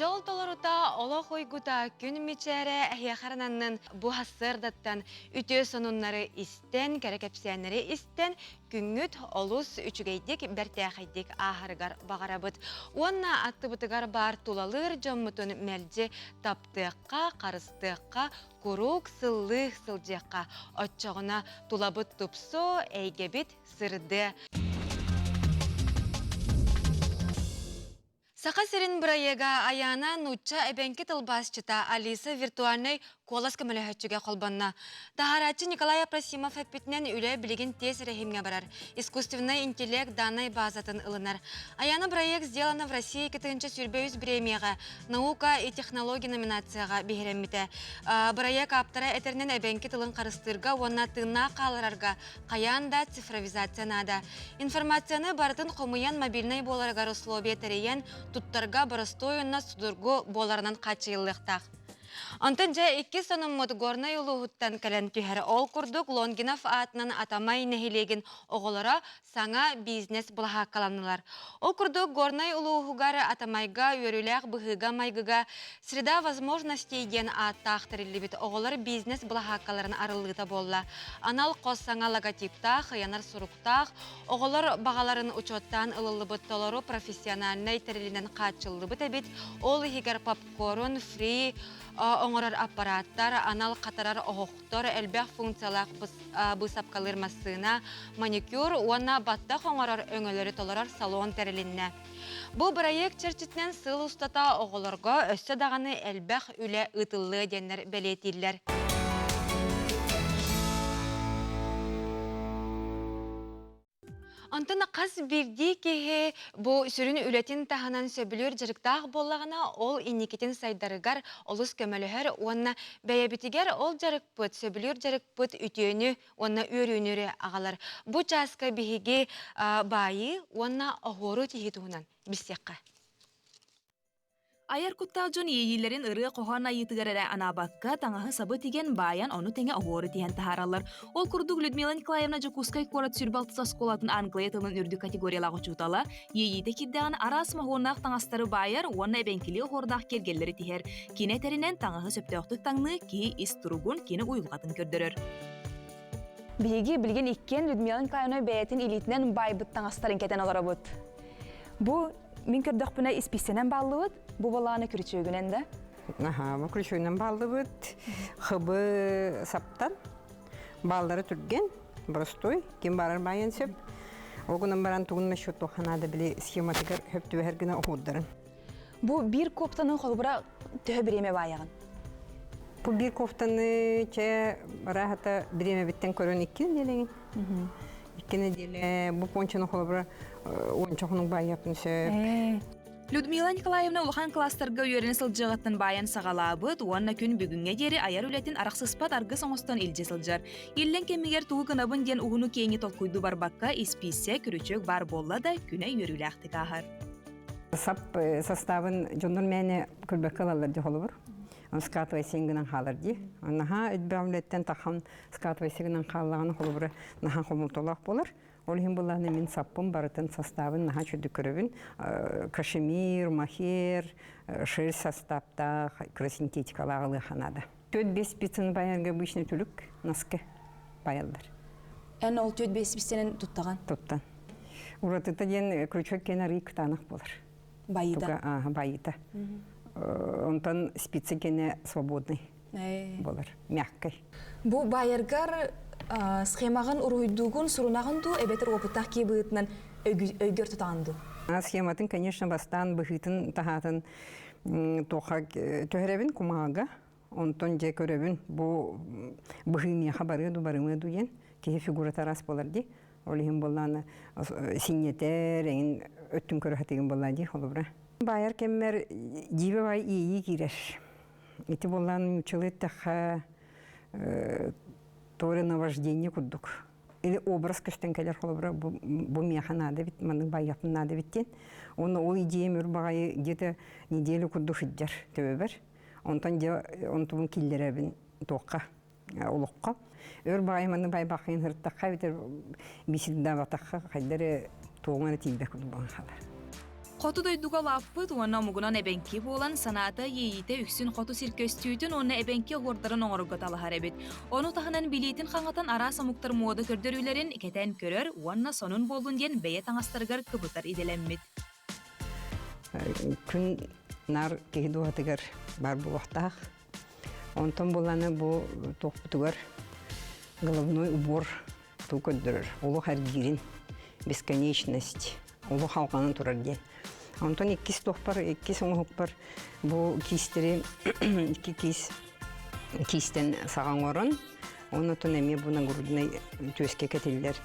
Дьол толорута, олох уйгута, күн мичээрэ эһиэхэ ананнын бу сарсыардаттан үтүө сонуннары истэн, кэрэ кэпсээннэри истэн, күҥҥүт олус үчүгэйдик, бэртээхэйдик ааһарыгар баҕарабыт. Уонна аттыбытыгар баар тулалыыр дьоммутун мэлдьи таптыахха, харыстыахха, куруук сыллыы сылдьыахха. Оччоҕуна тулабыт тупсуо, эйгэбит сырдыа. Саха сирин бырайыага Айаана нуучча эбэҥки тылбаасчыта Алиса виртуальнай куолас көмөлөһөөччүгэ холбонно. Таһаарааччы Николай Апросимов эппитинэн үлэ билигин тиэс эрэһиимҥэ барар. Искусственнай интеллект даннай базатын ылынар. Аяна бырайыак «Сделано в России» 2023 премияҕа «Наука и технология» номинацияҕа биһирэммитэ. Бырайыак ааптара этэринэн эбэҥки тылын харыстыырга уонна тыыннаах хааларарга хайаан да цифровизация наада. Информацияны барытын хомуйан мобильнай буоларыгар условия тэрийэн, туттарга боростуой уонна судургу буоларынан хааччыйыллыахтаах. Онтон дьэ иккис сонуммут Горнай улууһуттан кэлэн түһэр. Ол курдук Лонгинов аатынан Атамай нэһилиэгин оҕолоро саҥа бизнес былаһааккаланнылар. Ол курдук Горнай улууһугар Атамайга үөрүүлээх быһыыга-майгыга «Среда возможностей» диэн ааттаах тэриллибит оҕолор бизнес былаһааккаларын арыллыыта буолла. Анал хос саҥа логотиптаах, ыйанар суруктаах, оҕолор баҕаларын учуоттаан ылыллыбыт толору профессиональнай тэрилинэн хааччыллыбыт эбит. Ол иһигэр попкорн, фри оҥорор аппараттар, анал хатарар оһохтор, элбэх функциялаах быысапкалыыр массыына, маникюр уонна баттах оҥорор өҥөлөрү толорор салон тэрилиннэ. Бу бырайыак чэрчитинэн сыл устата оҕолорго өссө даҕаны элбэх үлэ ыытыллыа диэннэр бэлиэтииллэр. Онтон хас биирдии киһи бу сүрүн үлэтин таһынан сөбүлүүр дьарыктаах буоллаҕына, ол инникитин сайдарыгар олус көмөлөһөр уонна бэйэбитигэр ол дьарыкпыт, сөбүлүүр дьарыкпыт үтүөнү уонна үөрүүнү эрэ аҕалар. Бу чааска биһиги баайыы уонна оһуору тиһии туһунан билсиэххэ. Айар куттаах дьон иэйиилэрин ырыа-хоһоон айыытыгар эрэ анаабакка, таҥаһы-сабы тигэн, баайан, ону тэҥэ оһуору тиһэн таһаараллар. Ол курдук Людмила Николаевна Дьокуускай куорат 26 оскуолатын англия тылын үрдүк категориялаах учуутала, иэйиитэ киирдэҕинэ араас моһуоннаах таҥастары баайар уонна эбэҥкилии оһуордаах киэргэллэри тиһэр. Кини этэринэн, таҥаһы сөптөөхтүк таҥныы киһи ис туругун, кини уйулҕатын көрдөрөр. Биһиги билигин иккиэн Людмила Николаевна бэйэтин илиитинэн баайбыт таҥастарын кэтэн олоробут. Бу Мин көрдөхпүнэ испииссэнэн бааллыбыт, бу балааны күрүчүөгүнэн да? Аха, бу күрүчүөгүнэн бааллыбыт. Хыбы саптан, бааллары түргэн, боростуой, ким барар баайан сөп. Ол гынан баран тугун насчет туохха наада били схематыгар хөп түбэһэр гына уһуурдарын. Бу биир коптаны холобура төһө бириэмэ баайаҕын? Бу биир кофтаны чэ бараахата бириэмэбиттэн көрөн икки нэдиэлэҥин. Икки нэдиэлэ бу пончаны холобура уонча хонук баайыахпын сөп. Людмила Николаевна улахан класстарга үөрэнэ сылдьыаҕыттан баайан саҕалаабыт уонна күн бүгүҥҥэ диэри айар үлэтин арахсыспат аргыс оҥостон илдьэ сылдьар. Иллэҥ кэмигэр тугу гынабын диэн уһуну-киэҥи толкуйдуу барбакка, испииссэ, күрүчүөк баар буолла да, күнэ үөрүүлээхтик ааһар. Сап составын дьоннор мээнэ көрбөккө ылаллар дии холобур. Скатывай гынан хаалар дии. Наһаа элбэх үлэттэн тахан скатывай гынан хааллаҕына холобура наһаа хомолтолоох буолар. Ол иһин буллаҕына мин саппын барытын составын наһаа чүрдүк көрөбүн. Кашемир, махер, шерсть составтаах, синтетикалаах ылыаха наада. Төрт бес спицаны байарга обычно түлүк носки байаллар. Эн ол төрт бес спицанын туттаҕын? Туттан. Уратыта диэн крючок киэн арыы кытаанах буолар. Байыта. Байыта. Онтон спица киэнэ свободный буолар, мягкий. Бу байаргар схемаҕын уруһуйдуугун, сурунаҕын дуу, эбэтэр опыттаах киһи быһыытынан өйгөр тутаҕын дуу? Схематын, конечно, бастаан быһыытын таһаатын туохха түһэрэбин кумааҕыга. Онтон дьэ көрөбүн бу быһыы миэхэ барыа ду барымыа ду диэн киһи фигурата араас буолар дии. Ол иһин буоллаана синньэтэр эҥин өттүн көрө сатыгын буоллаа дии холобура. Баайар кэммэр дьиибэ баай иэйии киирэр. Ити буоллаан нууччалыы эттэххэ то ли наваждение курдук. Или образ көстөн кэлэр холобура бу, бу миэхэ наада эбит, маннык баайыахпын наада эбит диэн. Уонна ол идеям өр баҕайы где-то неделю курдук сылдьар төбөбөр. Онтон дьэ онтубун киллэрэбин туохха олоххо. Өр баҕайы маннык байбаххын сырыттахха эбэтэр бисиддаабатахха хайда эрэ туоҕуҥ эрэ тиийбэт курдук буолан хаалар. Хоту дойдуга улааппыт уонна омугунан эбэҥки буолан, санаата иэйиитэ үксүн хоту сир көстүүтүн уонна эбэҥки оһуордарын оҥорорго талаһар эбит. Ону таһынан билиитин хаҥатан араас омуктар муода көрдөрүүлэрин кэтэн көрөр уонна сонун буоллун диэн бэйэ таҥастарыгар кыбытар идэлэммит. Күн наар киһи дууһатыгар баар буолуохтаах. Онтон буланы бу туохпутугар головной убор туу көрдөрөр. Олох эргиирин, бесконечность, олох алҕанан турар диэн. Онтон иккис туохпар, иккис оҥоһукпар бу киистэри икки киис киистэн саҕа оҥорон, оннотон эмиэ бу нагруднай түөскэ кэтиллэр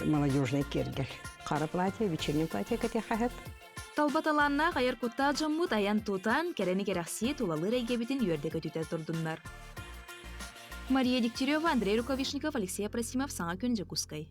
молодежный киэргэл. Хара платье, вечерний платье кэтиэхэ Талба талааннаах айар куттаах дьоммут айан-тутан, кэрэни кэрэхсии тулалыыр эйгэбитин үөрдэ-көтүтэ турдуннар. Мария Дегтярева, Андрей Рукавишников, Алексей Апросимов, Саҥа күн, Дьокуускай.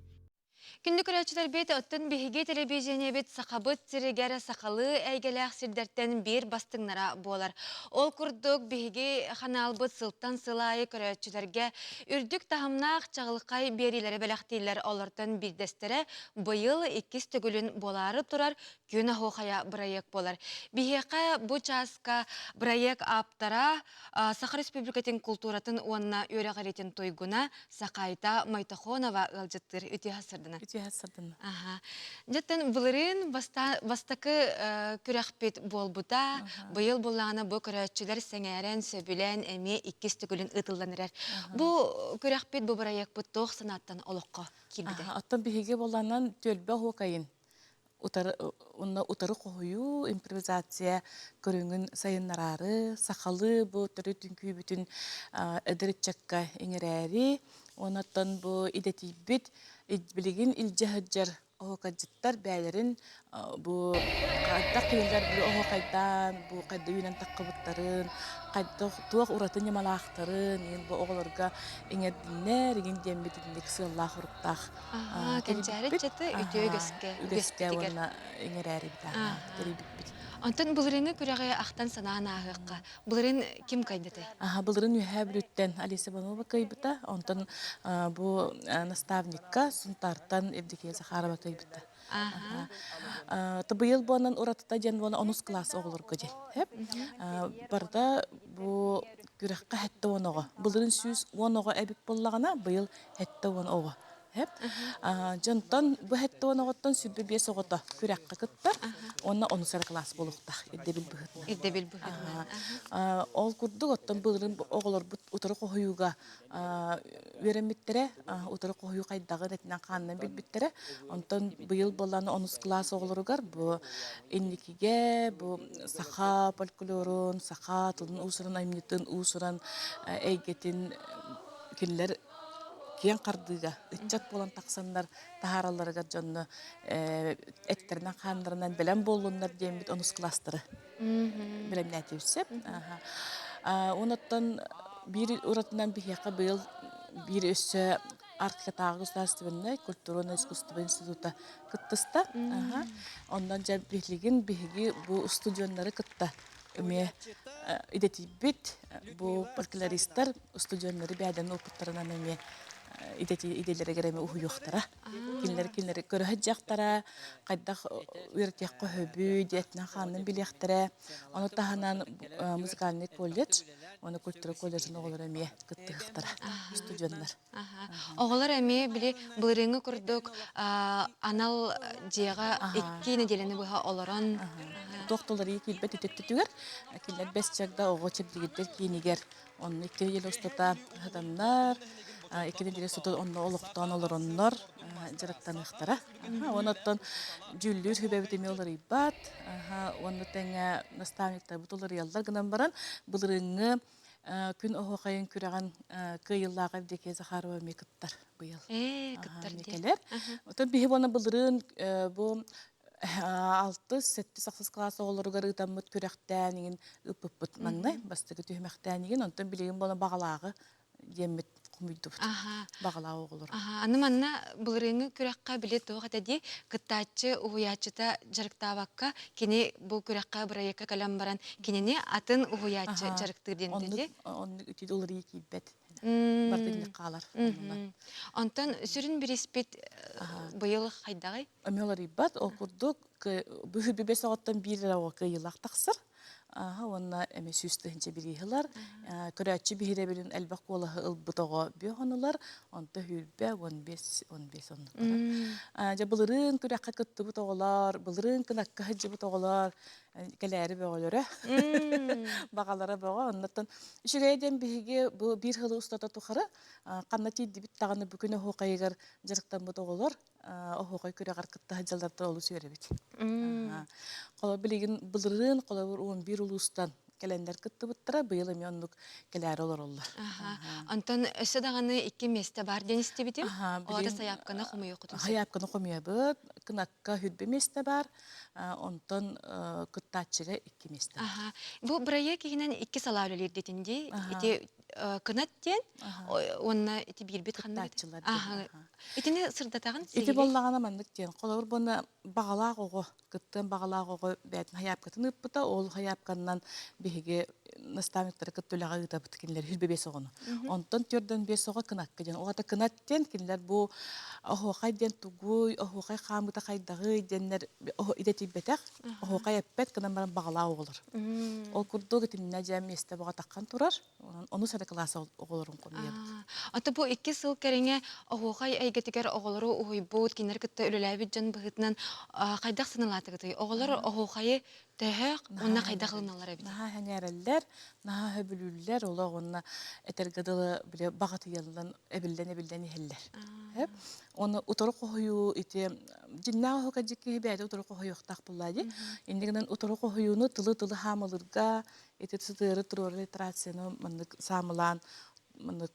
Күндү көрөөччүлэрбит, оттон биһиги телевидениебит Сахабыт сиригэр сахалыы эйгэлээх сирдэртэн биир бастыҥнара буолар. Ол курдук биһиги ханаалбыт сылтан сыл аайы көрөөччүлэргэ үрдүк таһымнаах чаҕылхай биэриилэри бэлэхтииллэр. Олортон биирдэстэрэ быйыл иккис төгүлүн буолаары турар Күн оһуохайа бырайыак буолар. Биһиэхэ бу чааска бырайыак ааптара Саха Республикатын култууратын уонна үөрэҕириитин туйгуна Сахайта Мойтохонова ыалдьыттыыр үтүө сырдына. Үтүө сырдына. Аха. Дьэттэн былырыын бастакы күрэхпит буолбута. Быйыл буллаҕына бу көрөөччүлэр сэҥээрэн, сөбүлээн эмиэ иккис төгүлүн ыытыллан эрэр. Бу күрэхпит, бу бырайыакпыт туох санааттан олоххо киирбитэ? Оттон биһиги буолланан түөлбэ оһуокайын утары уонна утары хоһуйуу, импровизация көрүҥүн сайыннараары, сахалыы бу төрүт үҥкүүбүтүн эдэр ыччакка иҥэрээри, уонна бу идэтийбит билигин илдьэ сылдьар оһуокайдьыттар бэйэлэрин бу хайдах кинилэр бу оһуокайдаан бу хайда үүнэн таххыбыттарын хайдах туох ураты ньымалаахтарын иин бу оҕолорго иҥэрдиннэр иҥин диэммит итинник сыаллаах уруктаах кэнчээри ыччаты үтүө үгэскэ үгэскэ уонна иҥэрээрибит тэрийбиппит. Онтон былырыыҥҥы күрэҕи ахтан санаан ааһыахха. Былырыын ким кыайбытай? Былырыын Үөһээ Бүлүүттэн Алиса Иванова кыайбыта. Онтон бу наставникка Сунтаартан Евдокия Захарова кыайбыта. Быйыл буонан уратыта диэн буона онус класс оҕолорго диэн. Барыта бу күрэххэ 70 оҕо. Былырыын 110 оҕо эбит буоллаҕына, быйыл 70 оҕо. Дьонтон бу 70 оҕоттон 25 оҕото күрэххэ кыттар уонна онус эрэ кылаас буолуохтаах ирдэбил быһыытынан. Ирдэбил быһыытынан. Ол курдук оттон былырыын оҕолорбут утары хоһуйууга үөрэммиттэрэ, утары хоһуйуу хайдаҕын этинэн хаанынан билбиттэрэ. Онтон быйыл буоллаҕына онус кылаас оҕолоругар бу инникигэ бу саха фольклорун, саха тылын уус-уран айымньытын, уус-уран эйгэтин кинилэр киэҥ хардыыга ыччат буолан тахсаннар таһааралларыгар дьонно эттэринэн-хааннарынан бэлэм буоллуннар диэммит онус кылаастары бэлэмнээтибит сөп. Онуттан биир уратынан биһиэхэ быйыл биир өссө Арктикатааҕы государственнай культурно искусство института кыттыста. Онон дьэ билигин биһиги бу устудьуоннары кытта эмиэ идэтийбит бу фольклористар устудьуоннары бэйэлэрин опыттарынан эмиэ идэлэригэр эмиэ уһуйуохтара. Кинилэр кинилэри көрө сылдьыахтара, хайдах үөрэтиэххэ сөбүй диэтинэн хаанынан билиэхтэрэ. Ону таһынан музыкальный колледж уонна культура колледжын оҕолоро эмиэ кыттыһыахтара устудьуоннар. Оҕолор эмиэ били былырыыҥҥы курдук анал дьиэҕэ икки нэдиэлэни быһа олорон туох да уларыйыы киирбэт үтүттүтүгэр кинилэр бэс чагда оҕо чэбдигирдэр киинигэр онно икки нэдиэлэ устата сытаннар икки нэдиэлэ устата онно олохтоон олороннор дьарыктаныахтара уонна оттон дьүүллүүр сүбэбит эмиэ уларыйбат уонна тэҥэ наставниктарбыт уларыйаллар гынан баран былырыыҥҥы Күн оһуохайын күрэҕин кыайыылааҕа Евдокия Захарова эмиэ кыттар быйыл. Ээ, кыттар диэн. Кэлэр. Оттон биһи буона былырыын бу алтыс, сэттис, ахсыс кылаас оҕолоругар ыытаммыт күрэхтээн игин ыыппыппыт маҥнай бастакы түһүмэхтээн игин онтон билигин буона баҕалааҕы диэммит хомуйдубут. Баҕалаах оҕолор. Аны манна былырыыҥҥы күрэххэ били туох этэ дии кыттааччы уһуйааччыта дьарыктаабакка кини бу күрэххэ бырайыакка кэлэн баран кинини атын уһуйааччы дьарыктыыр диэн этэ дии. Оннук үтү уларыйыы киирбэт. Барыта итинник хаалар. Онтон сүрүн бириспит быйыл хайдаҕый? Эмиэ уларыйбат. Ол курдук. Бу 25 оҕоттон биир эрэ оҕо кыайыылаах тахсар. Уонна эмиэ 100 000 бирииһи ылар. Көрөөччү биһирэбилин элбэх куолаһы ылбыт оҕо бүөх ылар. Онто сүүрбэ, 15, 15 оннуктара. Дьэ былырыын күрэххэ кыттыбыт оҕолор, былырыын кынакка сылдьыбыт оҕолор кэлээри бөҕөлөрө, баҕалара бөҕө. Оннуттан үчүгэй диэн биһиги бу биир сылы устата тухары ханна тиийдибит даҕаны бу күн оһуохайыгар дьарыктаммыт оҕолор оһуохай күрэҕэр кытта сылдьаллартан олус үөрэбит. Холобур, билигин былырыын холобур 11 улуустан кэлэннэр кыттыбыттара, быйыл эмиэ оннук кэлээри олороллор. Онтон өссө даҕаны икки миэстэ баар диэн истибитим. Олата сайаапканы хомуйуоххутун сөп. Сайаапканы хомуйабыт. Кынакка хүрбэ миэстэ баар. Онтон кыттааччыга икки миэстэ бар. Бу бырайыак иһинэн икки салаа үлэлиир дэтин дии. Ити кынат диэн уонна ити биирбит ханна Итини сырдатаҕын Ити буоллаҕына маннык диэн. Холобур буонна баҕалаах оҕо, кыттыан баҕалаах оҕо бэйэтин хайаапкатын ыыппыта. Ол хайаапканнан биһиги наставниктары кытта үлэҕэ ыытабыт кинилэр 25 оҕону. Онтон 45 оҕо кынакка диэн. Оҕото кынат диэн кинилэр бу оһуохай диэн тугуй, оһуохай хаамыыта хайдаҕый диэннэр идэтийбэтэх, оһуохай эппэт гынан баран баҕалаах оҕолор. Ол курдук итиннэ дьэ миэстэ бөҕө таххан турар. Онон онус эрэ кылаас оҕолорун хомуйабыт. Ата бу икки сыл кэриҥэ оһуохай эйгэтигэр оҕолору уһуйбут, кинилэр кытта үлэлээбит дьон быһыытынан хайдах сыаналаатыгытый? Оҕолор оһуохайы төһө уонна хайдах ылыналлар эбит? Наһаа сэҥээрэллэр, наһаа сөбүлүүллэр, олох уонна этэргэ дылы били баҕатыйаллан эбиллэн-эбиллэн иһэллэр. Оны утары хоһуйуу ити дьиннээх оһука дьикки бэйэтэ утары хоһуйуохтаах буоллаа дии. Иннигинэн утары хоһуйууну тылы-тылы хаамылырга ити сытыары туруорар итерацияны маннык саамылаан маннык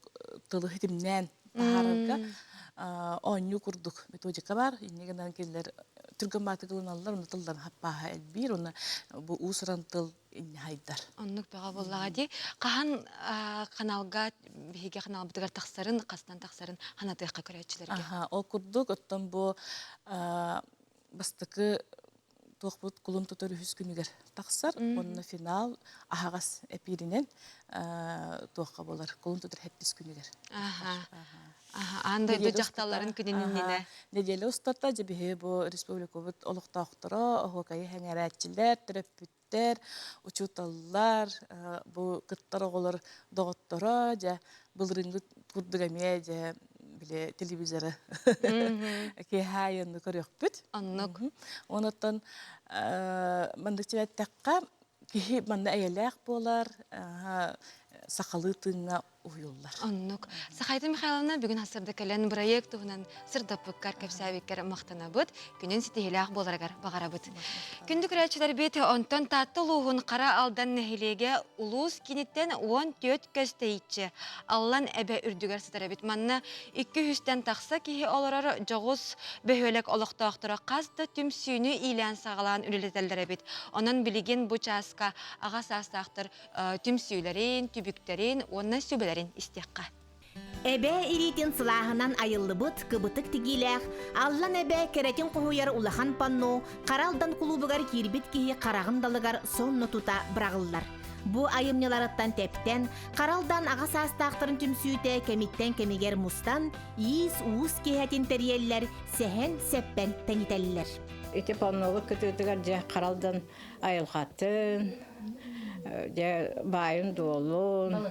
тылы хитимнээн таһаарарга оонньуу курдук методика бар. Инньэ гынан кинилэр түргэн баатык ылыналлар, онно тылларын хаппааһа элбиир, уонна бу уус-уран тыл инньэ хайдар. Оннук бөҕө буоллаҕа дии. Хаһан каналга биһиги каналбытыгар тахсарын, хастан тахсарын ханатыахха көрөөччүлэргэ. Аха, ол курдук, оттон бу бастакы туохпут кулун тутар үһүс күнүгэр тахсар уонна финал аһаҕас эпииринэн туохха буолар кулун тутар хэттис күнүгэр. Аан дойду дьахталларын күнүн иннинэ. Нэдиэлэ устата дьэ биһи бу республикабыт олохтоохторо, оһуокайы сэҥээрээччилэр, төрөппүттэр, учууталлар, бу кыттар оҕолор доҕотторо дьэ былырыыҥҥы курдук эмиэ дьэ били телевизоры киэһэ айанны көрүөхпүт. Оннук. Онуттан маннык эттэххэ киһи манна эйэлээх буолар, сахалыы тыыҥҥа уһуйуллар. Оннук. Сахайта Михайловна бүгүн хасырда кэлэн бырайыак туһунан сырдаппыккар, кэпсээбиккэр махтанабыт, күнүн ситиһилээх буоларыгар баҕарабыт. Күндү көрөөччүлэрбит, онтон Таатта улууһун Хара Алдан нэһилиэгэ улуус кииниттэн 14 көс тэйиччи Аллан эбэ үрдүгэр сытар эбит. Манна 200-тэн тахса киһи олорор дьоҕус бөһүөлэк олохтоохторо хас да түмсүүнү иилээн-саҕалаан үлэлэтэллэр эбит. Онон билигин бу чааска аҕа саастаахтар түмсүүлэрин, түбүктэрин уонна сүбэлэрин истиэххэ. Эбээ илиитин сылааһынан айыллыбыт кыбытык тигиилээх Аллан эбээ кэрэтин хоһуйар улахан панно Хара Алдан кулуубугар киирбит киһи хараҕын далыгар сонно тута быраҕыллар. Бу айымньыларыттан тэптэн, Хара Алдан аҕа саастаахтарын түмсүүтэ кэмиттэн кэмигэр мустан, иис-уус киэһэтин тэрийэллэр, сэһэн-сэппэн тэнитэллэр. Ити паннобут кытыытыгар дьэ Хара Алдан айылҕатын, дьэ баайын-дуолун,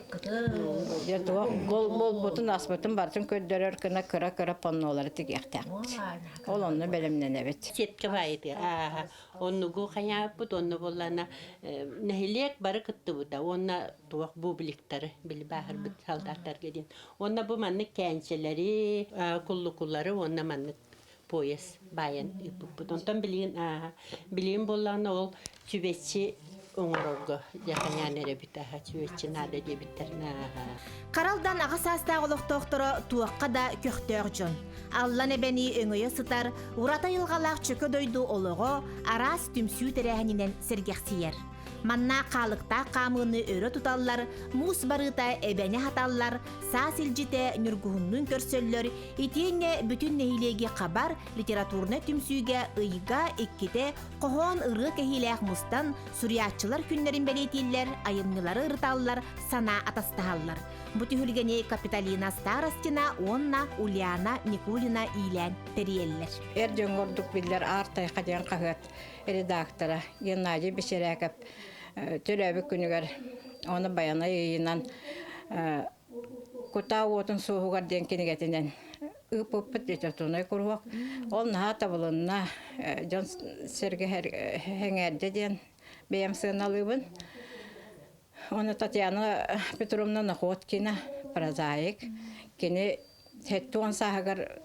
дьэ туох буолбутун, аспытын барытын көрдөрөр гына кыра-кыра паннолары тигиэхтээхпит. Ол онно бэлэмнэнэбит. Сетка баайыты ааһа оннугу хайааппыт онно буоллаана нэһилиэк бары кыттыбыта уонна туох бубликтары били бааһырбыт солдаттарга диэн уонна бу маннык кээнчэлэри куллукулары уонна маннык пояс баайан ыыппыппыт. Онтон билигин билигин буоллаҕына ол чүбэччи оҥорорго дьаханяан эрэбит аха чүбэччи наада диэбиттэр Харалдан аҕа саастаах олохтоохторо туохха да көхтөөх дьон. Аллан эбэни өҥөйө сытар ураты айылҕалаах чөкө дойду олоҕо араас түмсүү тэрээһининэн сэргэхсийэр. Манна хаалыктаах хаамыыны өрө туталлар, муус барыыта эбэни хаталлар, саас илдьитэ ньургуһуннуун көрсөллөр, итиэннэ бүтүн нэһилиэги хабар литературнай түмсүүгэ ыйга иккитэ хоһоон ырыа кэһиилээх мустан, суруйааччылар күннэрин бэлиэтииллэр, айымньылары ырыталлар, санаа атастаһаллар. Бу түһүлгэни Капиталина Старостина уонна Ульяна Никулина иилээн тэрийэллэр. Эр дьоҥҥо ордук биллэр Аар тайҕа диэн хаһыат редактора Геннадий Бечеряков төрөөбүт күнүгэр ону Байанай ыйынан Кутаа уотун суоһугар диэн кинигэтинэн ыыппыппыт литературнай куруһуок. Ол наһаа табылынна, дьон сэргэ сэҥээрдэ диэн бэйэм сыаналыыбын. Уонна Татьяна Петровна Находкина, прозаик. Кини 70 сааһыгар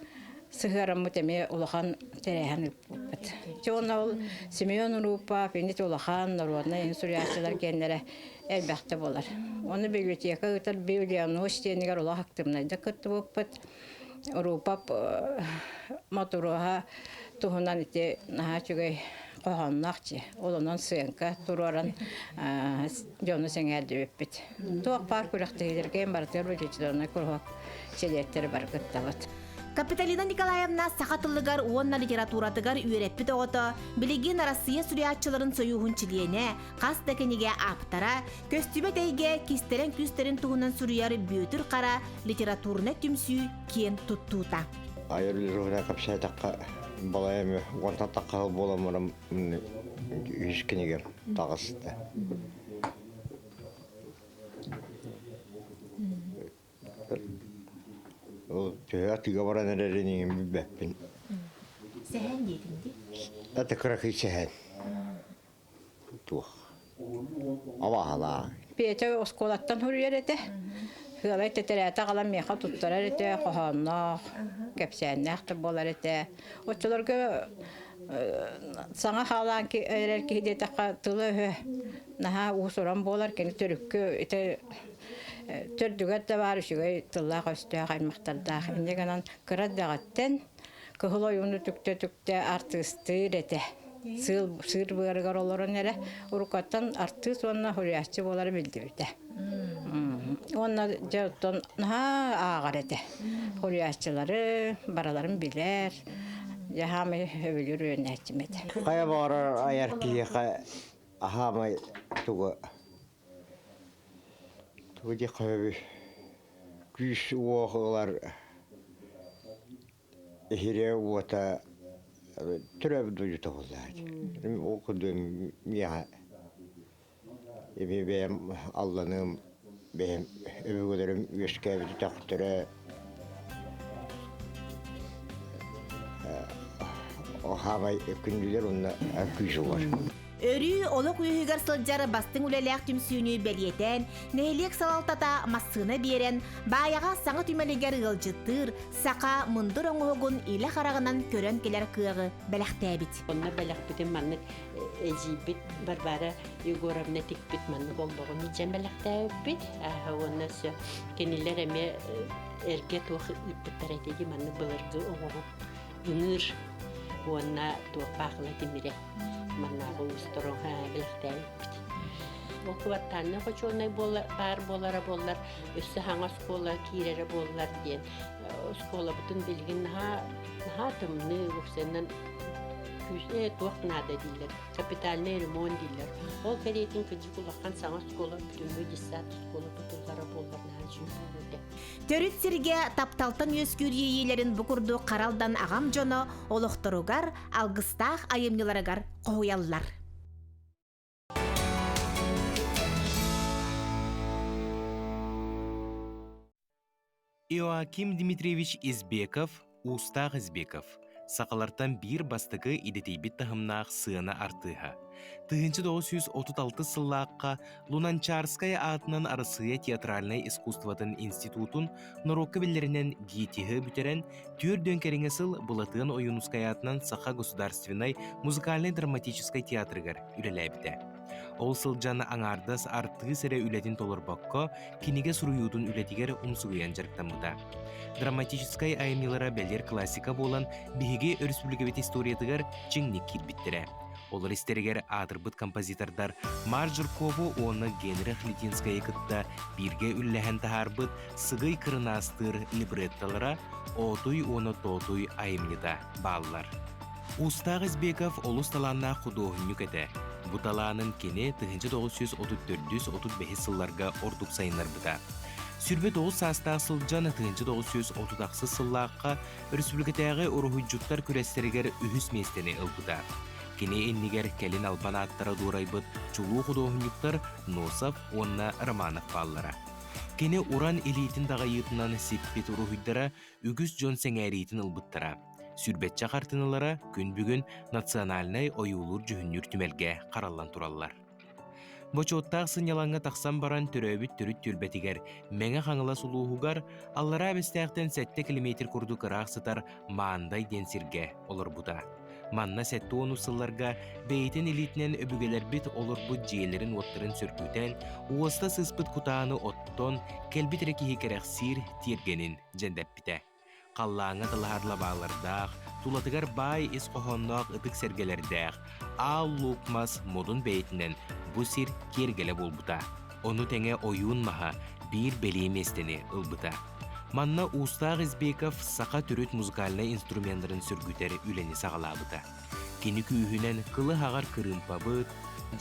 сыһыараммыт эмиэ улахан тэрээһин ыыппыппыт. Дьэ уонна ол Семен Урупов, инники улахан народнай суруйааччылар киэннэрэ элбэхтэ буолар. Ону библиотека ыытар Библионочь диэнигэр олох активнайдык кыттыбыппыт. Урупов Мотуруоһа туһунан ити наһаа үчүгэй хоһоонноох дьиэ. Ол онон сыаҥка туруоран дьону сэҥээрдибиппит. Туох баар күрэхтэһиилэргэ барытыгар литературнай куруһуок чилиэттэрэ бары кыттабыт. Капиталина Николаевна саха тылыгар уонна литературатыгар үөрэппит оҕото, билигин Арассыыйа суруйааччыларын сойууһун чилиэнэ, хас да кинигэ ааптара, көстүбэт эйгэ кистэлэҥ күүстэрин туһунан суруйар Бүөтүр Хара литературнай түмсүү киэн туттуута. Айар үлэ кэпсээтэххэ балай эмэ уонтан тахха буолан баран үһүс кинигэм таҕыста. Ол төһө атыыга баран эрэрин иҥин билбэппин. Сэһэн диэтиҥ дии? Это кыракый сэһэн. Туох. Абаһалаа. Петя оскуолаттан суруйар этэ. Сыалай тэтэрээтэ аҕалан миэхэ туттарар этэ, хоһоонноох, кэпсээннээх да буолар этэ. Оччолорго саҥа хаалаан эрэр киһи диэтэххэ тыла-өһө наһаа уус-уран буолар. Кини төрүккү ити төрдүгэр да баар үчүгэй тыллаах-өстөөх аймахтардаах. Инньэ гынан кыра эрдэҕиттэн кыһыл ойууну түктэ-түктэ артыыстыыр этэ. Сыыр, сыыр быарыгар олорон эрэ уруккаттан артыыс уонна суруйааччы буолара биллибитэ. Уонна дьэ оттон наһаа ааҕар этэ. Суруйааччылары барыларын билэр, дьэ хаамай сөбүлүүр үөрэнээччим этэ. Хайа баҕарар айар киһиэхэ аһаамай тугу тугу диэххэ сөбүй күүс-уох ылар иһирэ уота төрөөбүт дойдута буоллаҕа Ол курдук миэхэ эми бэйэм алланыым бэйэм өбүгэлэрим үөскээбит өтөхтөрө хаамай күндүлэр уонна күүс угар. Өрүү олох үөһүгэр сылдьар бастыҥ үлэлээх түмсүүнү бэлиэтээн, нэһилиэк салалтата массыына биэрэн, Баайаҕа саҥа түмэлигэр ыалдьыттыыр саха мындыр оҥоһугун илэ хараҕынан көрөн кэлэр кыаҕы бэлэхтээбит. Онно бэлэхпитин маннык эдьиийбит Варвара Егоровна тикпит маннык олбоҕун илдьэн бэлэхтээбиппит. Уонна өссө кинилэр эмиэ эргэ туох ыыппыттар этэ дии маннык былыргы оҥоһук ыҥыыр уонна туох баахыла тимирэ маннааҕы уустару бэлэхтээбиппит. Ол кыбартааннай хочуолунай баар буолара буоллар, өссө саҥа оскуола киирэрэ буоллар диэн оскуолабытын билигин наһаа наһаа тымныы уопсайынан күүсэ туох наада дииллэр капитальный ремонт дииллэр ол кэриэтин кырдьык улахан саҥа оскуола бүтүннүү детсад оскуола тутуллара буоллар наһаа үчүгэй буолуо этэ Төрүт сиргэ тапталтан үөскүүр иэйиилэрин бу курдук харалдан аҕам дьоно олохторугар, алгыстаах айымньыларыгар хоһуйаллар. Иоаким Дмитриевич Избеков, Уустаах Избеков, сахалартан биир бастакы идэтийбит таһымнаах сыана артыыһа. 1936 сыллаахха Лунанчарская аатынан Арассыыйа театральнай искусствотын институтун норуокка биллэринэн ГИТИС-ы бүтэрэн, түөрт кэриҥэ сыл Былатыан Ойуунускай аатынан Саха государственнай музыкальнай-драматическай театрыгар үлэлээбитэ. Ол сылдьан аҥаардас артыыс эрэ үлэтин толорбокко, кинигэ суруйуутун үлэтигэр умсугуйан дьарыктаммыта. Драматическай айымньылара бэлиэр классика буолан, биһиги өрөспүүбүлүкэбит историятыгар чиҥник киирбиттэрэ. Олор истэригэр аатырбыт композитордар Марк Жиркову уонна Генрих Литинскайы кытта бииргэ үллэһэн таһаарбыт Сыгый кырынаастыыр либреттолара Оотуй уонна Тоотуй айымньыта бааллар. Уустаах Избеков олус талааннаах худуоһунньук этэ. Бу талаанын кини 1934-35 сылларга ордук сайыннарбыта. 29 саастаах сылдьан 1938 сыллаахха өрөспүүбүлүкэтээҕи уруһуйдьуттар күрэстэригэр үһүс миэстэни ылбыта. Кини иннигэр кэлин албан ааттара дуорайбыт чулуу худуоһунньуктар Носов уонна Романов бааллара. Кини уран илиитин даҕайыытынан сиппит уруһуйдара үгүс дьон сэҥээриитин ылбыттара. Сүүрбэччэ хартыыналара күн бүгүн Национальнай ойуулуур-дьүһүннүүр түмэлгэ хараллан тураллар. Бочуоттаах сынньалаҥҥа тахсан баран төрөөбүт төрүт түөлбэтигэр Мэҥэ Хаҥалас улууһугар Аллараа Бэстээхтэн 7 километр курдук ыраах сытар Маандай диэн сиргэ олорбута. Манна 70 сылларга бэйэтин илиитинэн өбүгэлэрбит олорбут дьиэлэрин-уоттарын сөргүтэн, уоста сыспыт кутааны оттон, кэлбит эрэ киһи кэрэхсиир тиэргэнин дьэндэппитэ. Халлааҥҥа талаһар лабаалардаах, тулатыгар баай ис хоһоонноох ытык сэргэлэрдээх, аал луук мас модун бэйэтинэн бу сир киэргэлэ буолбута. Ону тэҥэ ойуун маһа биир бэлиэ миэстэни ылбыта. Манна Уустаах Избеков саха төрүт музыкальнай инструменнарын сөргүтэр үлэни саҕалаабыта. Кини күүһүнэн кылы хаҕар кырыымпабыт,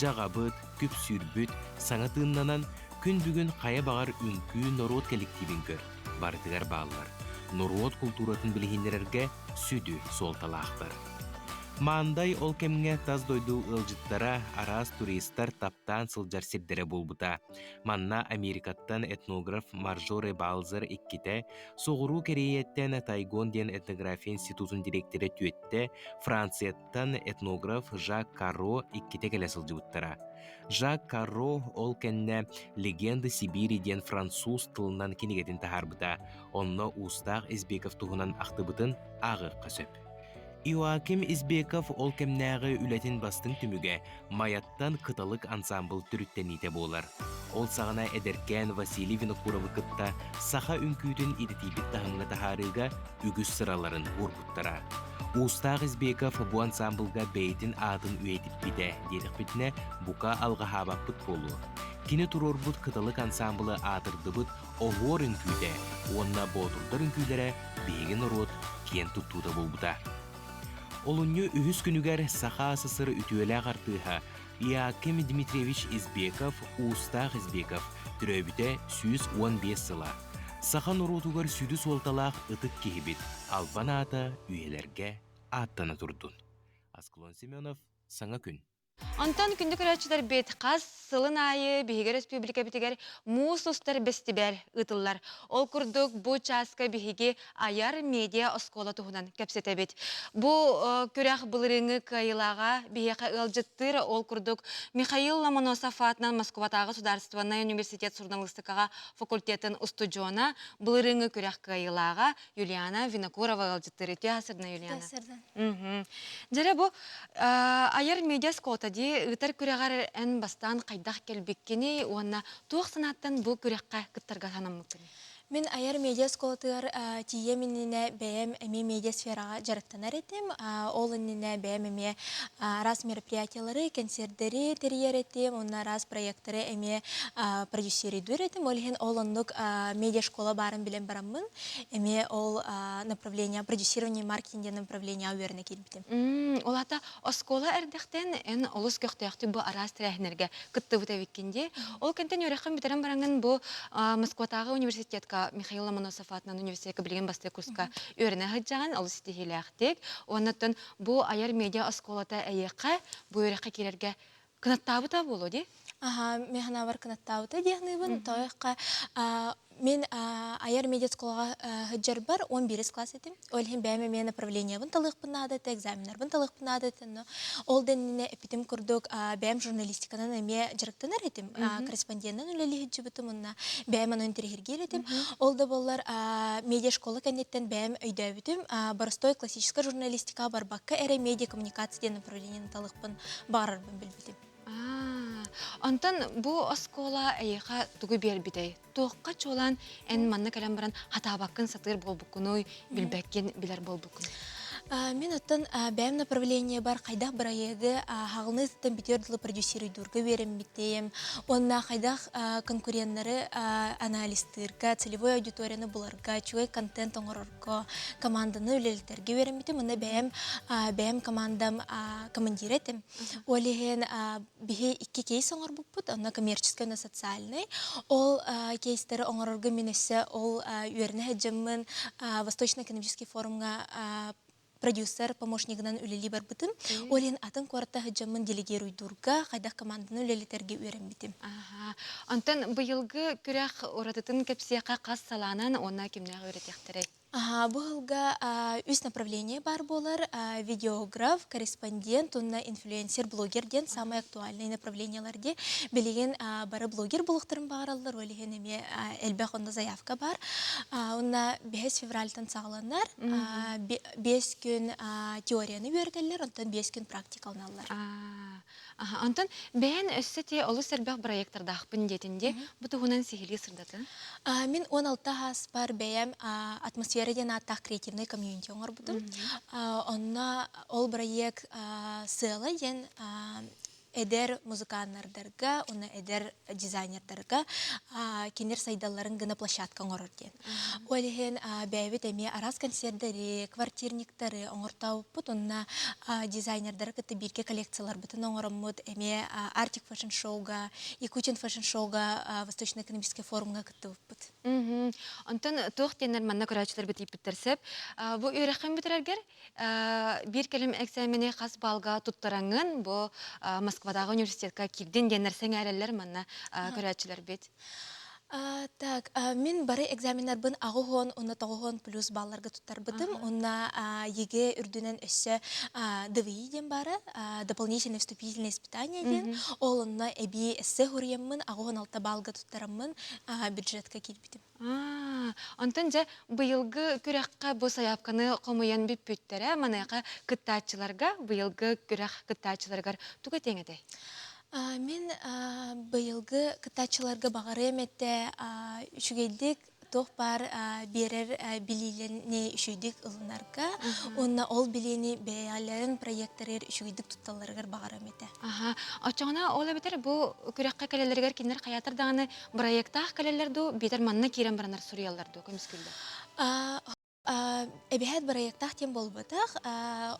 дьаҕабыт, күпсүүрбүт саҥа тыыннанан, күн бүгүн хайа баҕар үҥкүү норуот кэлэктиибин көр. барытыгар бааллар, норуот култууратын билиһиннэрэргэ сүдү суолталаахтар. Маандай ол кэмҥэ тас дойду ыалдьыттара, араас туристар таптаан сылдьар сирдэрэ буолбута. Манна Америкаттан этнограф Маржоре Балзер иккитэ, Соҕуруу Кэриэйэттэн Тайгон диэн этнография институтун дириэктэрэ түөттэ, Францияттан этнограф Жак Карро иккитэ кэлэ сылдьыбыттара. Жак Карро ол кэннэ «Легенды Сибири» диэн француз тылынан кинигэтин таһаарбыта, онно Уустаах Избеков туһунан ахтыбытын ааҕыахха сөп. Иоаким Избеков ол кэмнээҕи үлэтин бастыҥ түмүгэ Майаттан «Кыталык» ансаамбыл төрүттэниитэ буолар. Ол саҕана эдэркээн Василий Винокуровы кытта саха үҥкүүтүн идэтийбит таһымҥа таһаарыыга үгүс сыраларын уурбуттара. Уустаах Избеков бу ансаамбылга бэйэтин аатын үйэтиппитэ диэтэхпитинэ, бука алҕаһаабаппыт буолуо. Кини туруорбут Кыталык ансаамбылы аатырдыбыт Оһуор үҥкүүтэ уонна Боотурдар үҥкүүлэрэ биһиги норуот киэн туттуута буолбута. Олунньу үһүс күнүгэр Саха СССР үтүөлээх артыыһа Иаким Дмитриевич Избеков Уустаах Избеков төрөөбүтэ 115 сыла. Саха норуотугар сүдү суолталаах ытык киһибит албан аата үйэлэргэ ааттана турдун. Асклон Семенов, Саҥа күн. Онтон күндү көрөөччүлэрбит, хас сылын аайы биһиги өрөспүүбүлүкэбитигэр муус устар бэстибээл ыытыллар. Ол курдук бу чааска биһиги айар медиа оскуола туһунан кэпсэтэбит. Бу күрэх былырыыҥҥы кыайыылааҕа биһиэхэ ыалдьыттыыр. Ол курдук Михаил Ломоносов аатынан Москватааҕы судаарыстыбаннай университет суруналыыстыкаҕа факультетын устудьуона, былырыыҥҥы күрэх кыайыылааҕа Юлиана Винокурова ыалдьыттыыр. Үтүө сырдына, Юлиана. Дьэрэ бу айар медиа оскуолата дии ыытар күрэҕэр эн бастаан хайдах кэлбиккиний уонна туох санааттан бу күрэххэ кыттарга санаммыккыный? Мин айар медиа оскуолатыгар тиийиэм иннинэ бэйэм эмиэ медиа сфераҕа дьарыктанар этим. Ол иннинэ бэйэм эмиэ араас мероприятиялары, кэнсиэрдэри тэрийэр этим, уонна араас проекттары эмиэ продюсируйдуур этим. Ол иһин ол оннук медиа школа баарын билэн бараммын, эмиэ ол направление продюсирование маркетинг диэн направлениеҕа үөрэнэ киирбитим. Ол аата оскуола эрдэхтэн эн олус көхтөөхтүк бу араас тэрээһиннэргэ кыттыбыт эбиккин дии. Ол кэнтэн үөрэххин бүтэрэн бараҥҥын бу Москватааҕы университетка Михаил Ломоносов аатынан университекка билигин бастакы курска үөрэнэ сылдьаҕын олус ситиһиилээхтик. Уоннаттан бу айар медиа оскуолата эйиэхэ бу үөрэххэ киирэргэ кынаттаабыта буолуо дии? Аха, мен санаабар кынаттаабыта диэхныыбын. Тоойохха мен айар медиа-школаҕа сылдьарбар 11 класс этим. Ол иһин бэйэм эмиэ направлениябын талыахпын наада этэ, экзаменнарбын талыахпын наада этэ. Но ол да иннинэ эппитим курдук бэйэм журналистиканан эмиэ дьарыктанар этим. Корреспонденынан үлэлии сылдьыбытым уонна бэйэм ону интэриэһиргиир этим. Ол да буоллар медиа-школа кэнниттэн бэйэм өйдөөбүтүм боростой классическай журналистикаҕа барбакка эрэ медиа-коммуникация диэн направлениены талыахпын баҕарарбын билбитим. Онтон бу оскуола эйиэхэ тугу биэрбитэй? Туохха чуолаан эн манна кэлэн баран хатаабаккын сатыыр буолбуккунуй, билбэккин билэр буолбуккун? Мин оттон бэйэм направлениебар хайдах бырайыагы хаҕылыы сытан бүтүөр дылы продюсируйдуурга үөрэммитим уонна хайдах конкуреннары анализтыырга, целевой аудиторияны буларга, үчүгэй контент оҥорорго, команданы үлэлэтэргэ үөрэммитим. Уонна бэйэм бэйэм командам командира этим. Ол иһин биһи икки кейс оҥорбуппут, онно коммерческий уонна социальный. Ол кейстэри оҥорорго мин өссө ол үөрэнэ сылдьаммын Восточно-экономический форумҥа продюсер помощнигынан үлэлии барбытым. Ол иһин атын куората сылдьаммын делегируйдуурга, хайдах команданы үлэлэтэргэ үөрэммитим. Онтон быйылгы күрэх уратытын кэпсиэхэ хас салаанан уонна кимнээх үөрэтиэхтэрэй? Бу сылга үс направление баар буолар. Видеограф, корреспондент уонна инфлюенсер, блогер диэн самый актуальный направлениелар дии. Билигин бары блогер булуохтарын баҕараллар, ол иһин эмиэ элбэх онно заявка бар. Уонна 5 февральтан саҕаланар. 5 күн теорияны үөрэтэллэр, онтон 5 күн практикаланаллар. Онтон бэйэн өссө ти олус элбэх проектордаахпын диэтин дии. Бу туһунан сиһилии сырдатын. Мин 16 ааспар бэйэм атмосфера диэн ааттаах креативный комьюнити оҥорбутум. Онно ол бырайыак сыала диэн эдэр музыканнардарга уонна эдэр дизайнердарга кинилэр сайдалларын гына площадка оҥорор диэн. Ол иһин бэйэбит эмиэ араас концердэри, квартирниктары оҥортообуппут уонна дизайнердары кытта бииргэ коллекцияларбытын оҥороммут эмиэ Arctic Fashion Show-га, Якутин Fashion Show-га Восточно-экономический форумҥа кыттыбыппыт. Онтон туох диэннэр манна көрөөччүлэрбит ииппиттэр сөп. Бу үөрэххин бүтэрэргэр биир кэлим экзамени хас балга туттараҥҥын бу Москватааҕы университетка киирдин диэннэр сэҥээрэллэр манна көрөөччүлэрбит. Так, мин бары экзаменнарбын аҕыс уонна тоҕус плюс балларга туттарбытым. Уонна ЕГЭ үрдүнэн өссө ДВИ диэн баара, дополнительное вступительное испытание диэн. Ол онно эбии эссе суруйаммын, 86 баллга туттараммын бюджетка киирбитим. Онтон дьэ быйылгы күрэххэ бу сайаапканы хомуйан бүппүттэрэ. Маныаха кыттааччыларга, быйылгы күрэх кыттааччыларыгар тугу этиэҥ этэй? Мин быйылгы кыттааччыларга баҕарыам этэ үчүгэйдик туох баар биэрэр билиилэри үчүгэйдик ылынарга уонна ол билиини бэйэлэрин проектарыгар үчүгэйдик тутталларыгар баҕарыам этэ. Аха. Оччоҕуна ол эбэтэр бу күрэххэ кэлэллэригэр кинилэр хайаатар даҕаны бырайыактаах кэлэллэр дуу, биитэр манна киирэн баранар суруйаллар дуу көмүскүүллэр? Эбэһээт бырайыактаах диэн буолбатах.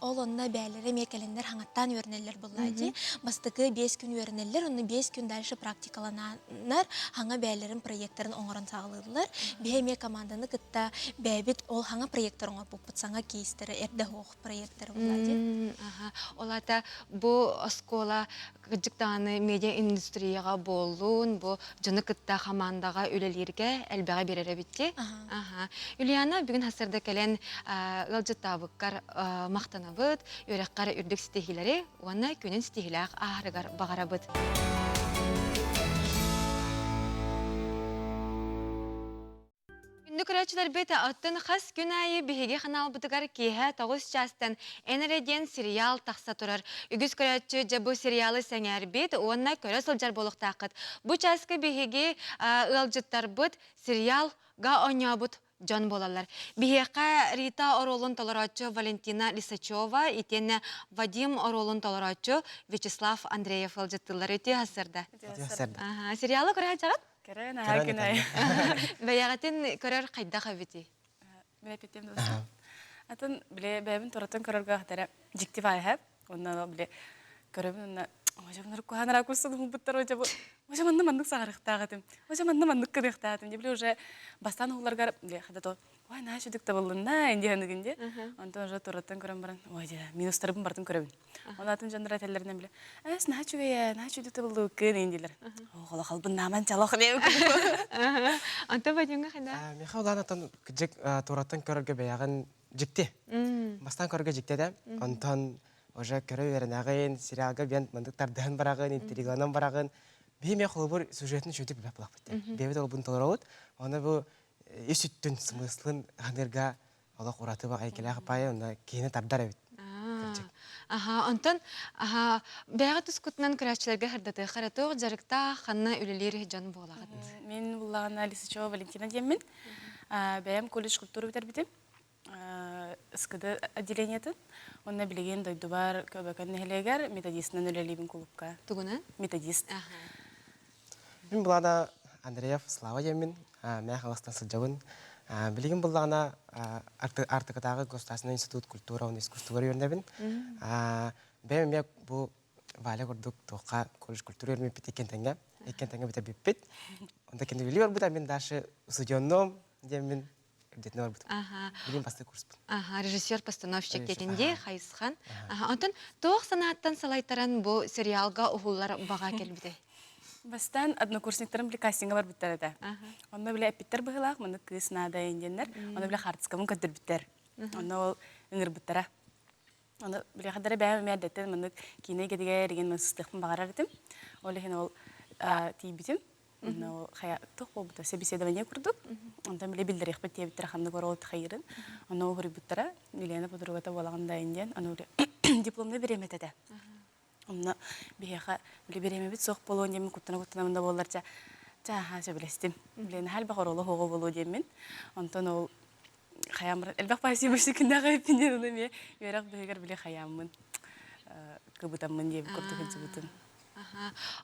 Ол онно бээлэрэ эмиэ кэлэннэр хаҥаттаан үөрэнэллэр буоллаа дии. Бастакы 5 күн үөрэнэллэр, онно 5 күн дальше практикалананнар хаҥа бээлэрин проекттарын оҥорон саҕалыыллар. Биһи эмиэ команданы кытта бэйэбит ол хаҥа проекттар оҥорбуппут, саҥа кейстэрэ эрдэ суох проекттары буоллаа дии. Ол аата бу оскуола кырдьык даҕаны медиа-индустрияҕа буоллун, бу дьону кытта хамаандаҕа үлэлииргэ элбэҕи биэрэр эбит дии. Ульяна, бүгүн сарсыарда кэлэн ыалдьыттаабыккар махтанабыт, үөрэххэр үрдүк ситиһиилэри уонна күнүн ситиһиилээх ааһарыгар баҕарабыт. Күндү көрөөччүлэрбит, оттон хас күн аайы биһиги ханаалбытыгар киэһэ 9 чаастан Эн эрэ диэн сериал тахса турар. Үгүс көрөөччү дьэ бу сериалы сэҥээрбит уонна көрө сылдьар буолуохтааххыт. Бу чааска биһиги ыалдьыттарбыт сериалга оонньообут дьон буолаллар. Биһиэхэ Рита оруолун толорооччу Валентина Лисачева итиэннэ Вадим оруолун толорооччу Вячеслав Андреев ыалдьыттыыллар. Үтүө сарсыарда. Үтүө сарсыарда. Сериалы көрө сылдьаҕыт? Көрөн, аһаа күнай. Бэйэҕитин көрөр хайдах эбитий? Мен эппитим да Атын биле бэйэбин туратын көрөргө хатара дьикти баайһап. Онна биле көрөбүн онна Ожа мунар куһанара курсун булбуттар ожа бу ожа манна маннык саҕарыхтаах этим. Ожа манна маннык кырыахтаах этим. Биле уже бастаан уһуларгар биле хада то ой наһаа сүдүк табыллынна инди ханыгын ди. Онтон уже тураттан көрөн баран ой дьэ минустарбын бартын көрөбүн. Онатын дьоннор этэллэринэн биле Эс наһаа үчүгэй наһаа үчүгэй табыллыбыккын дииллэр. Оҕоло халбын нааман чалох диэбит. Онтон Вадимҥа хайда? Миэхэ улаан атын дьик туораттан көрөргө бэйэҕин дьикти. Бастаан көрөргө дьикти этэ. Онтон уже көрө үөрэнэҕин, сериалга биэн мандык тардыһан бараҕын, интригаланан бараҕын. Биһи эмиэ холобур сюжетын үчүгдүк билбэт буоллахпыт. Бэйэбит олбун толоробут. Оны бу ис үттүн смыслын ханыырга олох ураты эйгэлээх паайа онно киһини тардар эбит. Аха, онтон аха бэйэҕэ тускутунан көрөөччүлэргэ сырдатыахха эрэ туох дьарыктаах, ханна үлэлиир дьон буолаҕыт? Мин буллаҕына Лисачева Валентина диэммин. Бэйэм колледж культуры бүтэрбитим. СКД отделениетын. Онно билигин дойдубар Көбөкөн нэһилиэгэр методистынан үлэлиибин кулупка. Тугунан? Методист. Мин булаана Андреев Слава диэммин, Мээх Аластан сылдьабын. Билигин буллаҕына Артыкатааҕы государственный институт культура уонна искусстволар үөрэнэбин. Бэйэм эмиэ бу Валя курдук туохха колледж культура үөрэммиппит иккиэн тэҥҥэ, иккиэн тэҥҥэ бүтэрбиппит. Онто кини билии барбыта, мин дальше устудьуоннуом диэммин Үрдэтинэ барбытым. Билим бастакы курспун. Аха, режиссер-постановщик диэтин Хайысхан. Аха, онтон туох санааттан салайтаран бу сериалга уһуллар баҕа кэлбитэй? Бастаан однокурсниктарым били кастинга барбыттар этэ. Онно били эппиттэр быһыылаах, маннык кыыс наада диэннэр. Онно били хаартыскабын көрдөрбүттэр. Онно ол ыҥырбыттара. Ону били хадара бэйэм эмиэ эрдэттэн маннык киинэ эйгэтигэр игин сыстыахпын баҕарар этим. Ол иһин ол тиийбитим. Онно ол хайа туох буолбута собеседование курдук. Онтон били биллэриэхпит диэбиттэрэ ханнык оруол хайыырын. Онно уһуруйбуттара. Елена подругата буолаҕын да диэн. Аны дипломнай бириэмэтэ этэ. Онно биһиэхэ били бириэмэбит суох буолуон диэммин куттана-куттана да буоллар ча чааһа сөбүлэстим. Билэн элбэх оруолу оһоҕо буолуо диэммин. Онтон ол хайааммын элбэх спасибо күннээх эбиппин диэн ону эмиэ үөрэх быһыгар били хайааммын кыбытаммын диэбит курдук сылдьыбытым.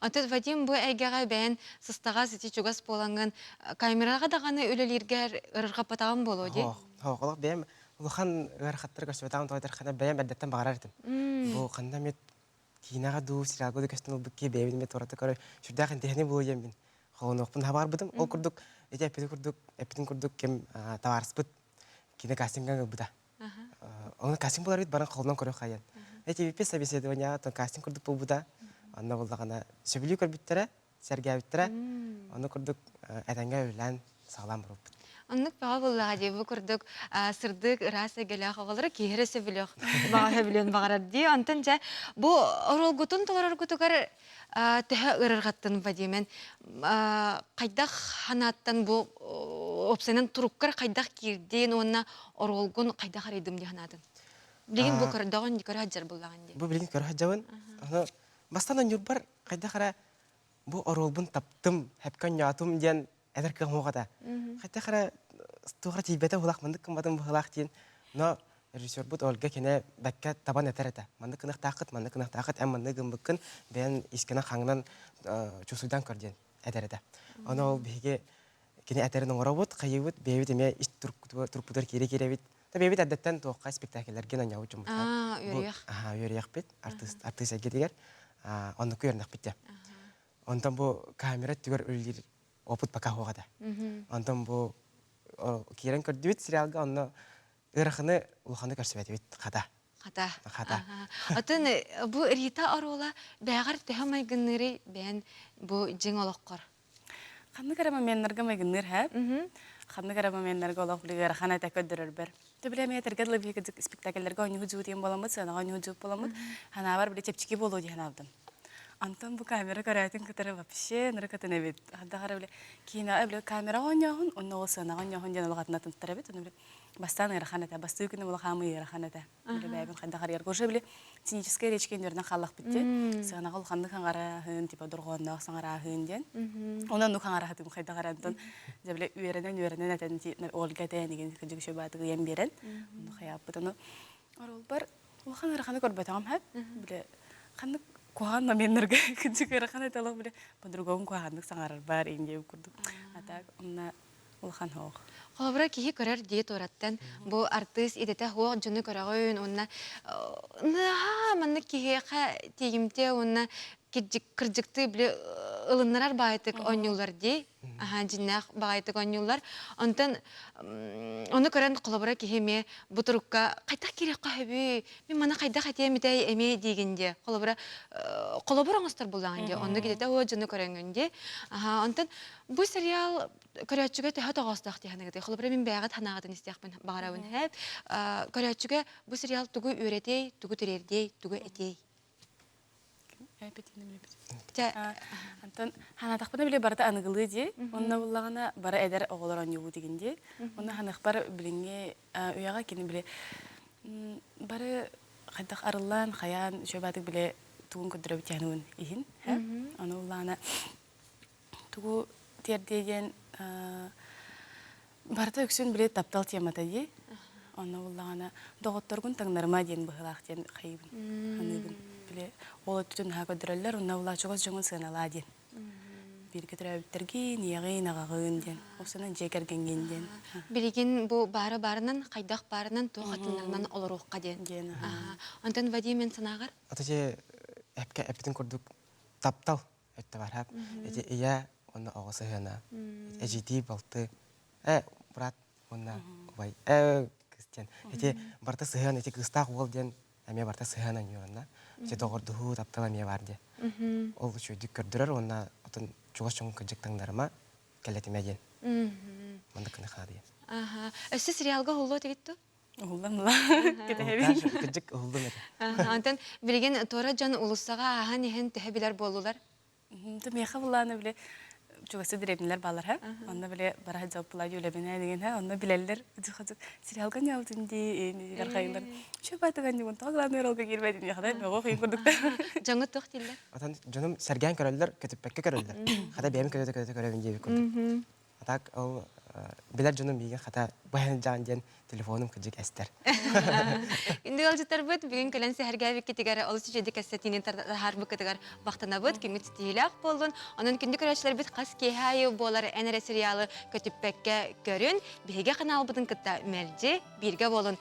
Онтон Вадим бу эйгэҕэ бэйэн сыстаҕас ити чугас буолаҥҥын камераҕа даҕаны үлэлииргэр ырырҕаппатаҕым буолуо дии? Суох, олох бэйэм улахан ыарахаттары көрсүбэтэҕим тоҕо этэр бэйэм эрдэттэн баҕарар этим. Бу ханна эмит киинэҕэ дуу, сериалга дуу көстөн ылбыт киһи бэйэбин эмиэ туората көрө сүрдээх интэриэһинэй буолуо диэммин холонуохпун хабаарбытым. Ол курдук ити эппитин курдук эппитин курдук ким табаарыспыт кини кастинган ылбыта. Оны кастинг буолар эбит баран холонон көрө хайан. Эти VP собеседование кастинг курдук буолбута. Онно буллаҕына сөбүлүү көрбүттэрэ, сэргээбиттэрэ. Ону курдук этэҥҥэ үлэлээн саҕалаан барбыппыт. Оннук бөҕө буоллаҕа дии бу курдук сырдык ыраас эйгэлээх оҕолору киһи эрэ сөбүлүөх баҕа сөбүлүөн баҕарар дии. Онтон дьэ бу оруолгутун толороргутугар төһө ыарырҕаттын Вадимен хайдах ханааттан бу уопсайынан туруккар хайдах киирдин уонна оруолгун хайдах арыйдым дии санаатын? Билигин бу көрдөҕүн көрө сылдьар буоллаҕын дии. Бу билигин көрө сылдьабын. Аны бастаан онньуурбар хайдах эрэ бу оруолбун таптым, хэпкэ онньоотум диэн этэр кыах суох этэ. Хотя эрэ туох эрэ тиийбэтэ быһылаах, маннык гымматым быһылаах диэн. Но режиссербут Ольга кини бэккэ табан этэр этэ. Маннык гыныахтааххыт, маннык гыныахтааххыт, эн маннык гыммыккын бэйэн искэнэн хаҥнан чувствуйдан көр диэн этэр этэ. Ону ол биһиги кини этэрин оҥоробут, хайыыбыт, бэйэбит эмиэ ис турукпутугар киирэ-киирэбит. Та бэйэбит эрдэттэн туохха спектакльлэргэ нанньабыт дьоммут. Үөрүйэх. Үөрүйэхпит, артыыс артыыс эйгэтигэр оннуку үөрэнэхпит дьэ. Онтон бу камера өттүгэр үлэлиир опыт пока суох этэ. Онтон бу киирэн көрдүбүт сериалга онно ыараханы улаханы көрсүбэтибит хата. Хата. Хата. Атын бу Рита оруола бэҕэр төһө майгынныырый бэйэн бу дьиҥ олоххор? Ханнык эрэ моменнарга майгынныыр һэ. Ханнык эрэ моменнарга олох били ыарахан этэ көрдөрөрбөр. Тэ били эмиэ этэргэ дылы биһиги спектакльлэргэ оонньуу дьуу диэн буоламмыт, сыанаҕа оонньуу дьуу буоламмыт, ханаабар били чэпчэки буолуо дии санаабытым. Антон бу камера көрөөтүн кытары вообще нырыкатын эбит. Хардахара били киинэҕэ били камераҕа оонньооһун, онно ол сыанаҕа оонньооһун диэн олох атын атынтар эбит. Ону били бастаан ыарахан этэ, бастыы күнүм олох аамый ыарахан этэ. Били бэйэбин хайдах арыйарга уже били циническая речка үөрэнэн хааллахпыт дии. Сыанаҕа улаханнык хаҥараһын, типа дорҕоонноох саҥарааһын диэн. Онон оннук хаҥараһытым хайдах эрэ онтон дьэ били үөрэнэн-үөрэнэн этэн Ольга этэн игин кырдьык үчүгэй баатык ыйан биэрэн онно хайааппыт ону оруолбар улахан ыараханы көрбөтөҕүм хэп били ханнык куһаҕан моменнарга кырдьык ыарахан этэ олох били по-другому куһаҕаннык саҥарар бар индия курдук а так онно улахан суох. Холобура киһи көрөр дии туораттан бу артыыс идэтэ суох дьону көрөҕүн уонна наһаа маннык киһиэхэ тиийимтиэ уонна кырдьыктыы били ылыннарар баайтык оонньуулар дии аһаа дьиннээх баҕайытык оонньууллар онтон ону көрөн холобура киһи эмиэ бу турукка хайдах киириэххэ сөбүй мин маны хайдах этиэм этэй эмиэ диигин диэ холобура холобур оҥостор буллаҕын диэ оннук идэтэ уо дьону көрөҥҥүн диэ аһаа онтон бу сериал көрөөччүгэ төһө тоҕоостоох дии саныгытый? Холобура, мин бэйэҕит санааҕытын истиэхпин баҕарабын. Һээт, көрөөччүгэ бу сериал тугу үөрэтиэй, тугу тириэрдиэй, тугу этиэй? Антон ханаатахпына били барыта аныгылыы дии. Онно буллаҕына бары эдэр оҕолор оонньуубут игин дии. Онно ханыхпар билиҥҥи үйэҕэ кини били бары хайдах арыллаан, хайаан үчүгэй баатык били тугун көрдөрөбүт диэн иһин. Ону улаана тугу тиэрдиэ диэн барыта үксүн били таптал темата дии. Онно буллаҕына доҕотторгун таҥнарыма диэн быһыылаах диэн хайыыбын, саныыбын. Били ол өттүтүн наһаа көрдөрөллөр, онно булаа чугас дьоҥун сыаналаа диэн. Бииргэ төрөөбүттэргин, ийэҕин, аҕаҕын диэн, осунан дьиэ кэргэҥҥин диэн. Билигин бу баары баарынан, хайдах баарынан, туох атыннарынан олоруохха диэн. Диэн. Онтон Вадим эн санааҕар? Ата же эпке эппитин курдук таптал өттө бар. Эти ийэ уонна оҕо сыһыана. Эжидии балты. Э, брат уонна убай. Э, кыз диэн. Эти барта сыһыан, эти кыыстаах уол диэн эмиэ барта сыһыан аньуонна. Эти доҕордуһуу таптал эмиэ бар диэн. Ол үчүгүйдүк көрдөрөр уонна отон чугас чоҥ кыдьык таҥнарыма кэлэтимэ диэн. Маннык гына хаадыйа. Аха. Өссө сериалга уһуллуо тигитту? Уһуллан ла. Кэтэһэбин. Кыдьык уһуллум этэ. Онтон билигин туора дьон улуссаҕа ааһан иһэн төһө билэр буоллулар? Миэхэ булааны били чугасы дэриэбинэлэр баалар һэ. Онно били бара дьоппула үлэбинэ деген һэ. Онно билэллэр сериалга ньаалтын дии инигэр хайылар. Чө баатыган дьон тоҕо главный ролга киирбэтин яхада мөҕө хыйын курдуктар. Дьоҥҥо туох дииллэр? Отон дьонум сэргээн көрөллөр, көтүппэккэ көрөллөр. Хата бэйэм көтө-көтө көрөбүн диэбит курдук. А так ол билэр дьонум миигин хата быһан дьаан диэн телефонум кыдьык эстэр. Күндү ыалдьыттарбыт бүгүн кэлэн сэһэргээбиккитигэр олус үчүгэйдик кэпсэтиини таһаарбыккытыгар махтанабыт, күҥҥүт ситиһиилээх буоллун. Онон күндү көрөөччүлэрбит хас киэһэ аайы буолар эн эрэ сериалы көтүппэккэ көрүн, биһиги ханаалбытын кытта мэлдьи бииргэ буолун.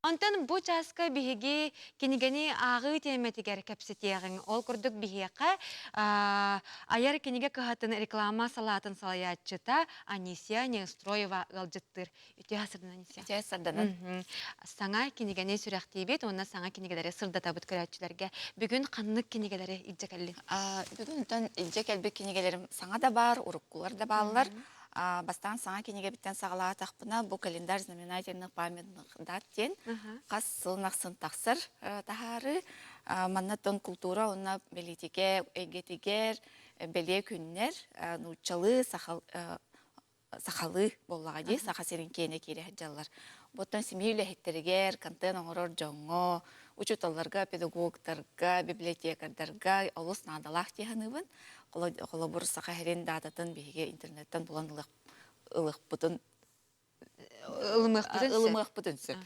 Онтон бу чааска биһиги кинигэни ааҕыы тиэмэтигэр кэпсэтиэҕиҥ. Ол курдук биһиэхэ айар кинигэ кыһатын реклама салаатын салайааччыта Анисия Неустроева ыалдьыттыыр. Үтүө сардан Анисия. Үтүө сарданан. Саҥа кинигэни сүрэхтиибит уонна саҥа кинигэлэри сырдатабыт көрөөччүлэргэ. Бүгүн ханнык кинигэлэри илдьэ кэллиҥ? Бүгүн онтон илдьэ кэлбит кинигэлэрим саҥа да баар, уруккулар да бааллар. Бастаан саҥа кинигэбиттэн саҕалаатахпына, бу календарь знаменательных памятных дат диэн хас сылын ахсын тахсар таһаарыы. Манна култуура уонна бэлиитикэ эйгэтигэр бэлиэ күннэр нууччалыы, сахалыы буоллаҕа дии, саха сирин киэнэ киирэ сылдьаллар. Оттон семья үлэһиттэригэр, контент оҥорор дьоҥҥо, учууталларга, педагогтарга, библиотекардарга олус наадалаах дии саныыбын. Холобур, Саха сирин даататын биһиги интернеттэн булан ылыахпытын ылымыахпытын сөп.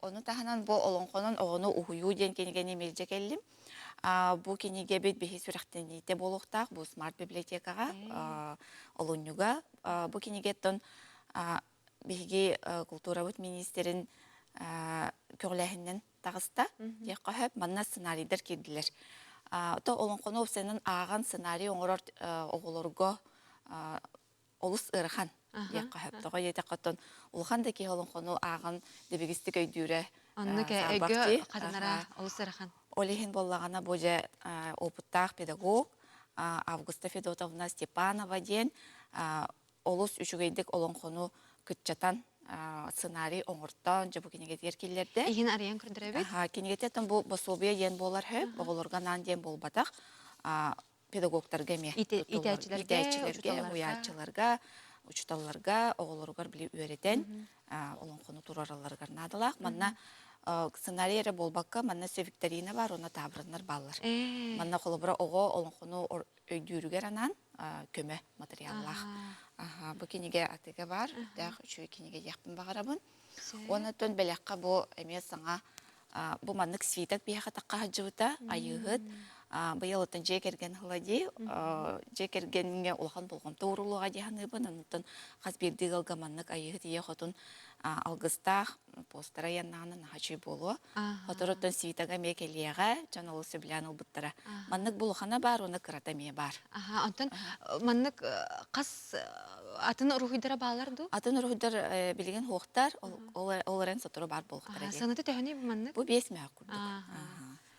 Ону таһынан бу олоҥхонон оҕону уһуйуу диэн кинигэни мэлдьэ кэллим. Бу кинигэбит биһи сүрэхтэниитэ буолуохтаах бу смарт библиотекаҕа олунньуга. Бу кинигэттэн биһиги култуурабыт министрин көҕүлээһининэн таҕыста диэххэ сөп. Манна сценарийдар киирдилэр. То олоҥхону уопсайынан ааҕан сценарий оҥорор оҕолорго олус ыарахан диэххэ сөп. Тоҕо диэтэххэ оттон улахан да киһи олоҥхону ааҕан дэбигистик өйдүүрэ Оннук өйгө хатанара олус ыарахан. Ол иһин буоллаҕына бу дьэ опыттаах педагог Августа Федотовна Степанова диэн олус үчүгэйдик олоҥхону кыччатан сценарий оҥортоон дьэ бу кинигэтигэр киллэрдэ. Иһин арыйан көрдөрөбүт. Кинигэтэ бу пособие диэн буолар сөп, оҕолорго анаан диэн буолбатах. Педагогтарга эмиэ итээччилэргэ, уһуйааччыларга, учууталларга, оҕолоругар били үөрэтэн олоҥхону туруоралларыгар наадалаах. Манна сценарий эрэ буолбакка, манна викторина бар, уонна таабырыннар бааллар. Манна холобура оҕо олоҥхону өйдүүрүгэр анаан көмө материаллаах. Бу кинигэ атыыга баар, дээх үчүгэй кинигэ диэхпин баҕарабын. Уонна бэлэххэ бу эмиэ саҥа бу маннык свиток биһиэхэ тахха сылдьыбыта айыыһыт быйыл оттон дьиэ кэргэн ыла дии дьиэ кэргэҥҥэ улахан болҕомто ууруллуоҕа дии саныыбын онтон хас биирдии ыалга маннык айыыһыт ийэ хотун алгыстаах постара айаннаҕына наһаа үчүгэй буолуо Соторуттан свитога эмиэ кэлиэҕэ, дьон олус сөбүлээн ылбыттара. Маннык булухана баар уонна кырата эмиэ баар. Аха, онтон маннык хас атын уруһуйдара баалар дуу? Атын уруһуйдар билигин хуохтар, ол эрэн сотору баар буолуохтара. Сыаната төһөнүй бу маннык? Бу 5 мөһөх курдук.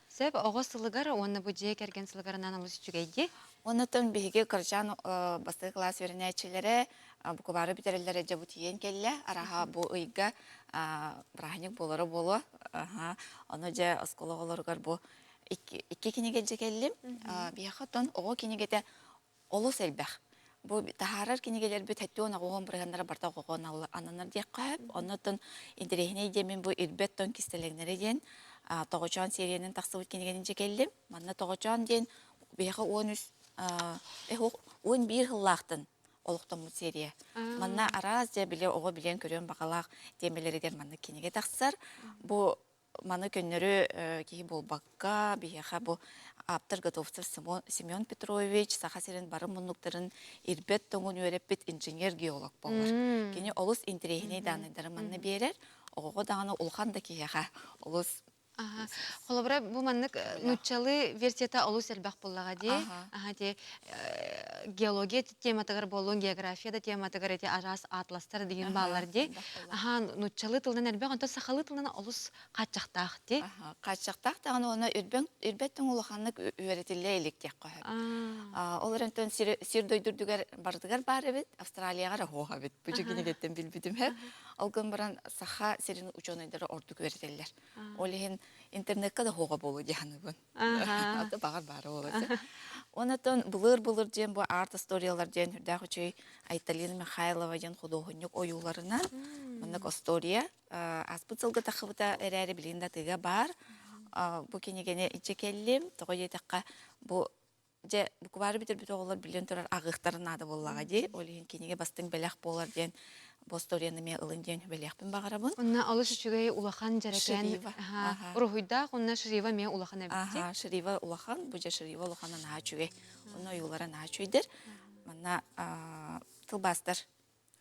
Сөп, оҕо сылыгар уонна бу дьиэ кэргэн сылыгарынан олус үчүгэй дии. Оннуттан биһиги кырачаан бастакы кылаас үөрэнээччилэрэ букубаары бүтэрэллэрэ дьэ бу тиийэн кэллэ. Араха бу ыйга бырааһынньык буолара буолуо. Ону дьэ оскуола оҕолоругар бу икки кинигэ дьэ кэллим. Биһиэхэ оттон оҕо кинигэтэ олус элбэх. Бу таһаарар кинигэлэрбит хэттион оҕоҕон бырыһаннара барыта оҕоҕо ананар диэххэ сөп. Оннуттан интэриэһинэй диэммин бу Ирбэт тоҥ кистэлэҥнэрэ диэн Тоҕочоон сериянан тахсыбыт кинигэни дьэ кэллим. Манна Тоҕочоон диэн биһиэхэ 13 11 сыллаахтан олохтоммут серия. Манна араас дьэ били оҕо билиэн көрүөн баҕалаах тиэмэлэригэр маннык кинигэ тахсар. Бу маны көннөрү киһи буолбакка, биһиэхэ бу ааптар Готовцев Семен Петрович Саха сирин бары муннуктарын ирбэт тоҥун үөрэппит инженер-геолог буолар. Кини олус интэриэһинэй дааннайдары манна биэрэр. Оҕоҕо даҕаны улахан да киһиэхэ олус Холобура, бу маннык нууччалыы версията олус элбэх буоллаҕа дии. Аха, ти геология тематыгар буоллун, география да тематыгар эти араас атластар деген бааллар дии. Аха, нууччалыы тылынан элбэх, онтон сахалыы тылынан олус хааччахтаах дии. Хааччахтаах даҕаны уонна үрбэт тоҥ улаханнык үөрэтиллэ илик диэххэ сөп. Ол эрэн сир дойду үрдүгэр барытыгар баар эбит, Австралияҕа эрэ суох эбит. Бу кинигэттэн билбитим. Ол гынан баран саха сирин учуонайдара ордук үөрэтэллэр. Ол иһин интернекка да хоҕо буолуо дии саныыбын. Ата баҕар баара буолар. Онотон былыр-былыр диэн бу арт историялар диэн үрдээх үчүгэй Айталина Михайлова диэн худуоһунньук ойууларынан маннык история ааспыт сылга тахыбыта эрээри билигин да тыга баар. Бу кинигэни иччэ кэллим. Тоҕо диэтэххэ бу дьэ буквары бүтэрбит оҕолор билэн турар аҕыахтарын наада буоллаҕа дии. Ол иһин кинигэ бастыҥ бэлэх буолар диэн бу историяны эмиэ ылын диэн бэлиэхпин баҕарабын. Онно олус үчүгэй улахан дьэрэкээн Шрива. уруһуйдаах уонна шрива эмиэ улахан эбит дии. Аха, шрива улахан, бу дьэ шрива улахана наһаа үчүгэй. Онно ойуулара наһаа үчүгэйдэр. Манна тылбаастар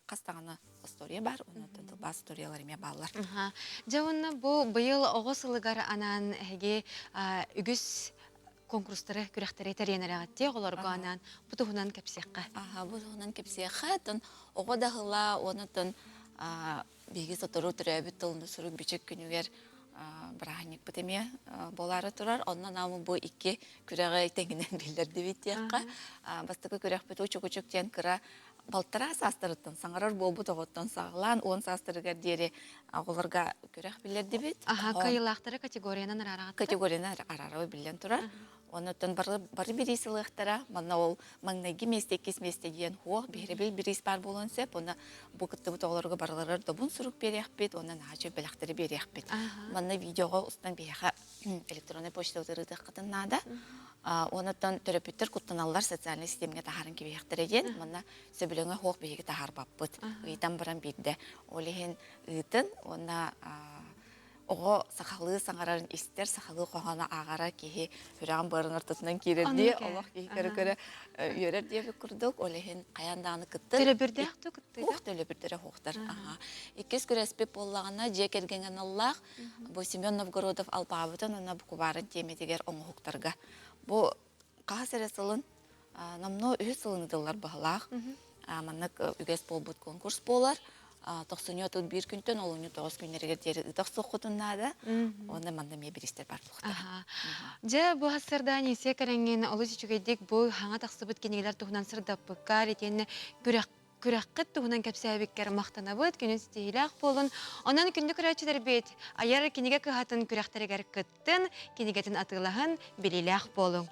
хас даҕаны история бар, оннуттан тылбаас историялар эмиэ бааллар. Дьэ уонна бу быйыл оҕо сылыгар анаан эһиги үгүс конкурстары, күрэхтэри тэрийэн эрэҕит оҕолорго анаан бу туһунан кэпсиэххэ. Аха, бу туһунан кэпсиэххэ, тон оҕо да ыла, онутун биһиги сотору төрөөбүт тылын сурук бичик күнүгэр бырааһынньыкпыт эмиэ буолаары турар. Онно наамы бу икки күрэҕи тэҥинэн биллэрдибит диэххэ. Бастакы күрэхпит Учук-учук диэн кыра балтараа саастарыттан саҥарар буолбут оҕоттон саҕалаан уон саастарыгар диэри оҕолорго күрэх биллэрдибит. Аха, кыайыылаахтары категориянан араараҕыттар? Категориянан араарабы биллэн турар. Онуттан бары, бары бириис ылыахтара. Манна ол маҥнайгы миэстэ, иккис миэстэ диэн хуох, биһирэбил бириис баар буолуон сөп. Онно бу кыттыбыт оҕолорго барыларыгар добун сурук биэриэхпит, уонна наһаа бэлэхтэри биэриэхпит. Манна видеоҕа устан биһиэхэ электроннай почта ытырыытыаххытын наада. Онуттан төрөппүттэр куттаналлар социальнай системҥэ таһааран кэбиһиэхтэрэ диэн. Манна сөбүлэҥэ суох биһиги таһаарбаппыт. Ыйтан баран биирдэ. Ол иһин ыытын уонна оҕо сахалыы саҥарарын истэр, сахалыы хоһоону ааҕара киһи сүрэҕин быарын ортотунан киирэр дии, олох киһи көрө-көрө үөрэр диэбит курдук, ол иһин хайаан даҕаны кыттар. Төлөбүрдээх да кыттыыга? Ух, төлөбүрдэрэ суохтар. Иккис күрэспит буоллаҕына, дьиэ кэргэҥҥэ аналлаах Бу Семен Новгородов алпаабытын уонна букубаарын тиэмэтигэр оҥоһуктарга. Бу хаһыс эрэ сылын номнуо үһүс сылын ыытыллар быһалаах. Маннык үгэс буолбут конкурс буолар. Тохсунньу 31 күнтэн олунньу 9 күннэригэр диэри ыыта охсуоххутун наада. Уонна манна эмиэ бириистэр бар буолуохтара. Дьэ, бу сарсыарда Анисия кэлэҥҥин олус үчүгэйдик бу хаҥа тахсыбыт кинигэлэр туһунан сырдаппыккар итиэннэ күрэх күрэххит туһунан кэпсээбиккэр махтанабыт, күнүн ситиһиилээх буолун. Онон күндү көрөөччүлэрбит, айар кинигэ кыһатын күрэхтэригэр кыттын, кинигэтин атыылаһын, билиилээх буолуҥ.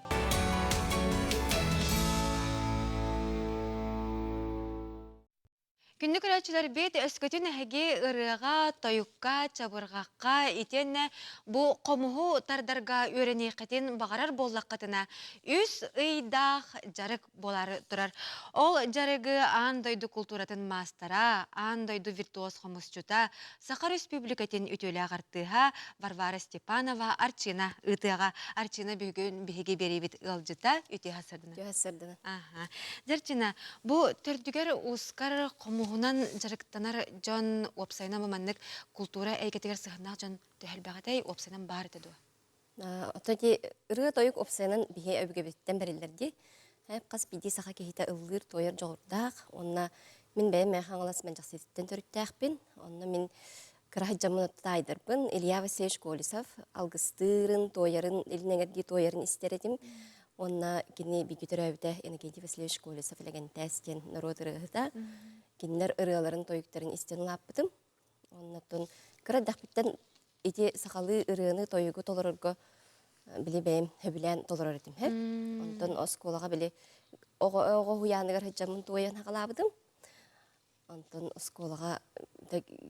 Күндү көрөөччүлэрбит, өскөтүн эһиги ырыаҕа, тойукка, чабырҕахха итиэннэ бу хомуһу тардарга үөрэниэххитин баҕарар буоллаххытына, үс ыйдаах дьарык буолаары турар. Ол дьарыгы аан дойду култууратын маастара, аан дойду виртуоз хомусчута, Саха Республикатын үтүөлээх артыыһа Варвара Степанова Арчина ыытыаҕа. Арчина бүгүн биһиги биэриибит ыалдьыта үтүө сырдына. Үтүө сырдына. Аха. Дьарчина, бу төрдүгэр ускар хомуһунан дьарыктанар дьон уопсайынан бу маннык култуура эйгэтигэр сыһыаннаах дьон төһөлбэҕэтэй уопсайынан баар этэ дуо? Оттон ити ырыа-тойук уопсайынан биһи өбүгэбититтэн бэриллэр дии. Хас биирдии саха киһитэ ыллыыр-туойар дьоҕурдаах. Уонна мин бэйэм Мэҥэ Хаҥалас Мэлдьэхсититтэн төрүттээхпин. Онно мин кыра сылдьаммын таайдарбын Илья Васильевич Колесов алгыстыырын, туойарын, илин эҥэрдии туойарын истэр этим. Уонна кини бииргэ төрөөбүтэ Иннокентий Васильевич Колесов Лэгэнтээс диэн норуот ырыаһыта. Кинилэр ырыаларын, тойуктарын истэн улааппытым. Оннуттан кыра эрдэхпиттэн ити сахалыы ырыаны, тойугу толорорго били бэйэм сөбүлээн толорор этим һэ. Онтон оскуолаҕа били оҕо оҕо уһуйааныгар сылдьаммын туойан хаҕалаабытым. Онтон оскуолаҕа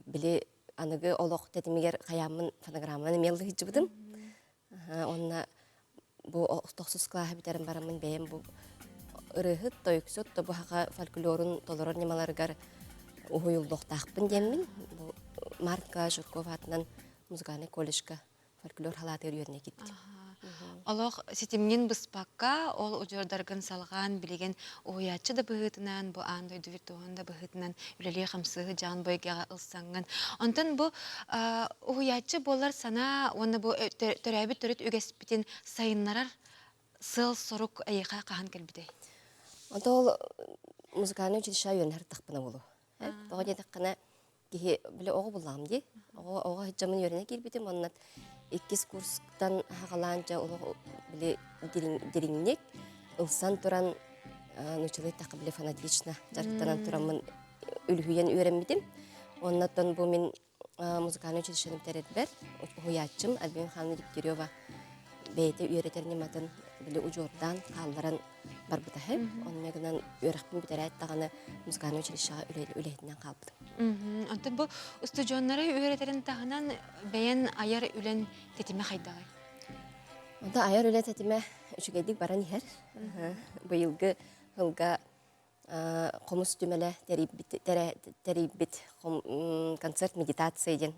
били аныгы олох тэтимигэр хайааммын фонограмманы эмиэ ыллыһыдьыбытым. Уонна бу тохсус кылааһы бүтэрэн бараммын бэйэм бу ырыаһыт, тойуксут тобуһаҕа фольклорун толорор ньымаларыгар уһуйуллуохтаахпын диэммин бу Марк Жирков аатынан музыкальнай колледжка фольклор халаатыгар үөрэнэ киирбитим. Олох ситимҥин быспакка, ол удьуордаргын салҕаан, билигин уһуйааччы да быһыытынан, бу аан дойду виртуоһун да быһыытынан үлэлии-хамсыы сылдьаҕын бу эйгэҕэ ылсаҥҥын. Онтон бу уһуйааччы буолар санаа уонна бу төрөөбүт төрүт үгэспитин сайыннарар сыал-сорук эйиэхэ хаһан кэлбитэй? Онто ол музыкальнай училище үөрэнэр тахпына буолуо. Тоҕо диэтэххинэ, киһи били оҕо буллаҕым дии. Оҕо оҕо сылдьаммын үөрэнэ киирбитим уонна иккис курстан хаҕалаан дьэ олох били дириҥник ылсан туран нууччалыы эттэххэ били фанатично дьарыктанан тураммын үлүһүйэн үөрэммитим. Оннотон бу мин музыкальнай училищены бүтэрэрбэр уһуйааччым Альбина Михайловна Дегтярева бэйэтэ үөрэтэр ньыматын били удьуордаан хаалларан барбыта үһү. Онно гынан үөрэхпин бүтэрээт даҕаны музыкальнай училищеҕа үлэһитинэн хаалбытым. Онтон бу устудьуоннары үөрэтэрин таһынан бэйэн айар үлэн тэтимэ хайдаҕый? Онто айар үлэ тэтимэ үчүгэйдик баран иһэр. Быйылгы сылга хомус түмэлэ тэрийбит концерт медитация диэн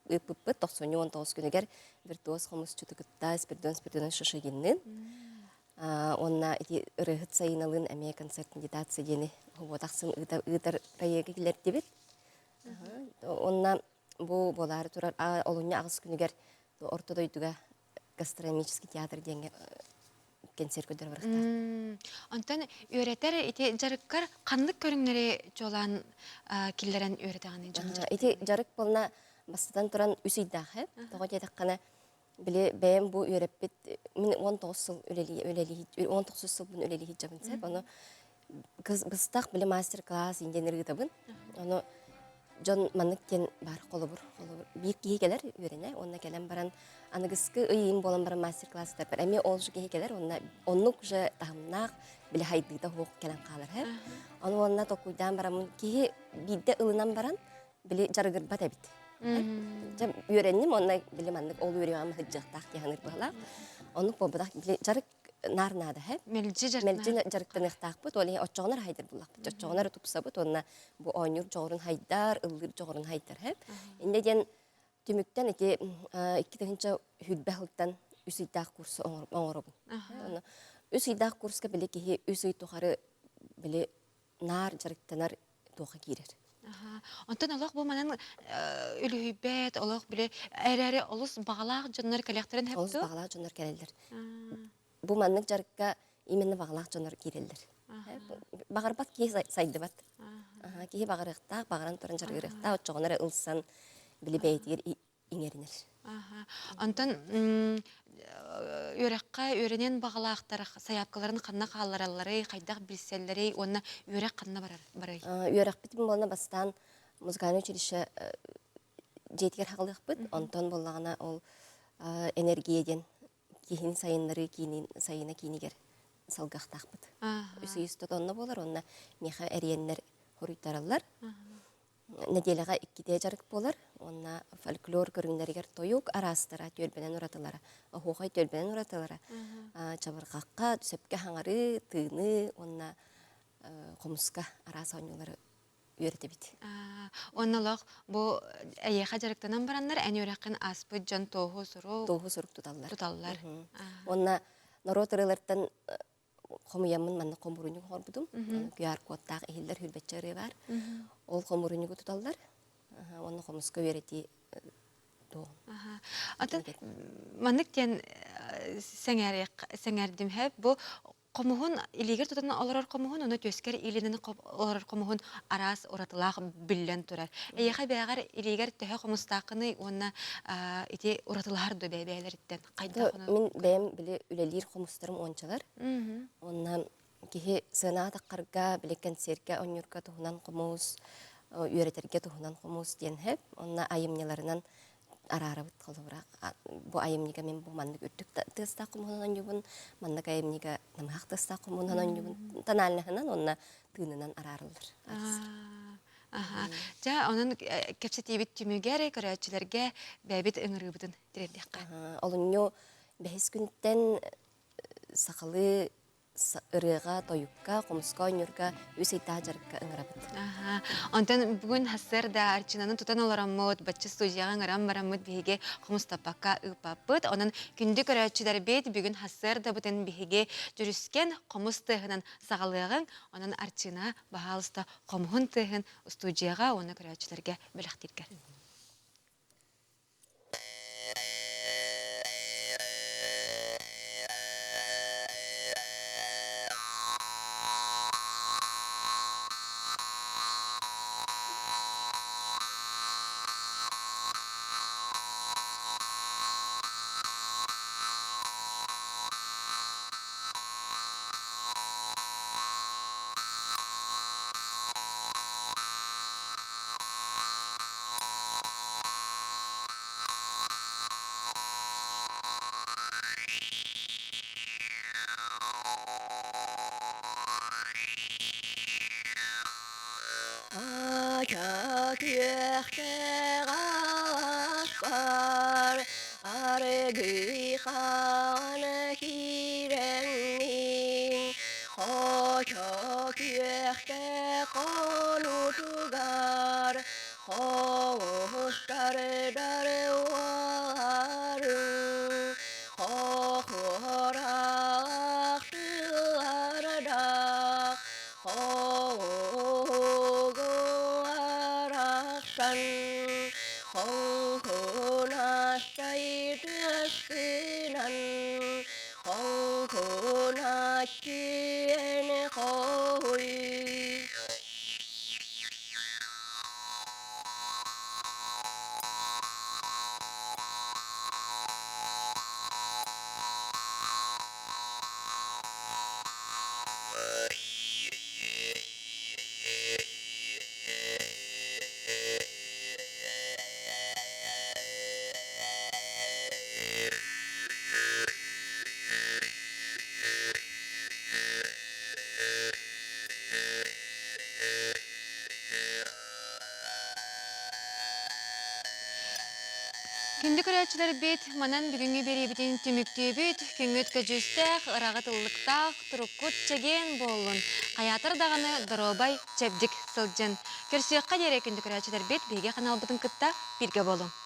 ыыппыппыт 99 күнүгэр виртуоз хомусчуту кытта Спиридон Спиридонович Шишигинныын уонна ити ырыаһыт Сайыналыын эмиэ концерт медитация диэни уһуотахсын ыытар проегы киллэрдибит. Уонна бу буолаары турар олунньу аҕыс күнүгэр Орто дойдуга гастрономический театр диэҥҥэ кэнсиэр көрдөрө барыахтаах. Онтон үөрэтэр ити дьарыккар ханнык көрүҥнэри чуолаан киллэрэн үөрэтэҕиний дьон Ити дьарык буолна бастатан туран үс ыйдаах ээ. Тоҕо диэтэххинэ били бэйэм бу үөрэппит мин 19 сыл үлэлии үлэлии 19 сылбын үлэлии сылдьабын сөп. Ону быстах били мастер-класс индиэн ыытабын. Ону дьон маннык диэн баар холобур холобур биир киһи кэлэр үөрэнэ уонна кэлэн баран аныгыскы ыйыым буолан баран мастер-класс ыытарбар эмиэ ол же киһи кэлэр уонна оннук уже таһымнаах били хайдыыта суох кэлэн хаалар һэ ону уонна толкуйдаан бараммын киһи биирдэ ылынан баран били дьарыгырбат эбит дьэ үөрэнним уонна били маннык ол үөрүйэҕим сылдьыахтаах дии саныыр быһалаах оннук буолбатах били дьарык наар наада һэ мэлдьи мэлдьи дьарыктаныахтаахпыт ол иһин оччоҕунар хайдар буллахпыт оччоҕунар тупсабыт уонна бу оонньуур дьоҕурун хайдар ыллыыр дьоҕурун хайдар һэ иннэ диэн түмүктэн ити 2020 сылтан үс ыйдаах курсу оҥоробун үс ыйдаах курска били киһи үс ый тухары били наар дьарыктанар туоха киирэр. Онтон олох бу манан үлүһүйбэт, олох били эрээри олус баҕалаах дьоннор кэлиэхтэрин сөп Олус баҕалаах дьоннор кэлэллэр. Бу маннык дьарыкка именно баҕалаах дьоннор киирэллэр. Баҕарбат киһи сайдыбат. Киһи баҕарыахтаах, баҕаран туран дьарыгырыахтаах, оччоҕуна эрэ ылсан били бэйэтигэр иҥэринэр. Онтон үөрэххэ үөрэниэн баҕалаахтар сайаапкаларын ханна хаалларалларый, хайдах билсэллэрий уонна үөрэх ханна барар барый? Үөрэхпитин буолна бастаан музыкальнай училище дьиэтигэр хаҕылыахпыт. Онтон буоллаҕына ол энергия диэн киһини сайыннарыы киинин сайына киинигэр салгыахтаахпыт. Үс ый устата онно буолар, уонна миэхэ эриэннэр хоруйтараллар. Нэдиэлэҕэ иккитэ дьарык буолар уонна фольклор көрүҥнэригэр тойук араастара, түөлбэнэн уратылара, оһуохай түөлбэнэн уратылара, чабырҕахха сөпкө хаҥарыы, тыыныы уонна хомуска араас оонньуулары үөрэтэбит. Уонна олох бу эйиэхэ дьарыктанан бараннар эн үөрэххин ааспыт дьон туоһу сурук туоһу сурук туталлар. Туталлар. Уонна норуот ырыалартан хомуйаммын манна хомуурунньук оҥорбутум. QR-кодтаах иһиллэр хүрбэччэ ырыа баар. Ол хомуурунньугу туталлар. Уонна хомуска үөрэтии туоҕун. Атын маннык диэн сэҥээрдим хэп бу хомуһун илиигэр тутан олорор хомуһун уонна түөскэр илинэн олорор хомуһун араас уратылаах биллэн турар. Эйиэхэ бэйэҕэр илиигэр төһө хомустааххыный уонна ити уратылаһар дуо бэйэ-бэйэлэриттэн? Хайдах Мин бэйэм били үлэлиир хомустарым уончалар. Уонна киһи сыанаҕа таххарга, били кэнсиэркэ оонньуурга туһунан хомус, үөрэтэргэ туһунан хомус диэн сөп. Уонна айымньыларынан араарабыт холобура. Бу айымньыга мин бу маннык үрдүк тыастаах хомуһунан оонньуубун, маннык айымньыга намыһах тыастаах хомуһунан оонньуубун. Тональноһынан уонна тыынынан араарыллар. Аха. Дьэ, онон кэпсэтиибит түмүгэр көрөөччүлэргэ бэйэбит ыҥырыыбытын тириэрдиэххэ. Олунньу бэһис күнтэн сахалыы ырыаҕа, тойукка, хомуска оонньуурга үс ыйдаах дьарыкка ыҥырабыт. Онтон бүгүн сарсыарда Арчынаны тутан олороммут, бачча студияҕа ыҥыран бараммыт биһиги хомустаппакка ыыппаппыт. Онон күндү көрөөччүлэрбит бүгүн сарсыардабытын биһиги дьүрүскэн хомус тыаһынан саҕалыаҕыҥ. Онон Арчына, баһаалыста, хомуһун тыаһын студияҕа уонна көрөөччүлэргэ бэлэхтииргэр. Күөхтэҕ арыгы хаан киирэҥҥин Хочо күөхтэ хонутугар Хоҕустардар уоларын Хохуораах тыалардаах Хоҕугу арахсан Хоҥкунастай тыаскынан Хоҥкуначчыэн хоһуй. Күндү көрөөччүлэрбит, манан бүгүҥҥү биэриибитин түмүктүүбүт. Күҥҥүт көдьүүстээх, ыраҕыт ыллыктаах, туруккут чэгиэн буоллун. Хайаатар даҕаны доруобай, чэбдик сылдьын. Көрсүөххэ диэри күндү көрөөччүлэрбит биһиги ханаалбытын кытта бииргэ буолуҥ.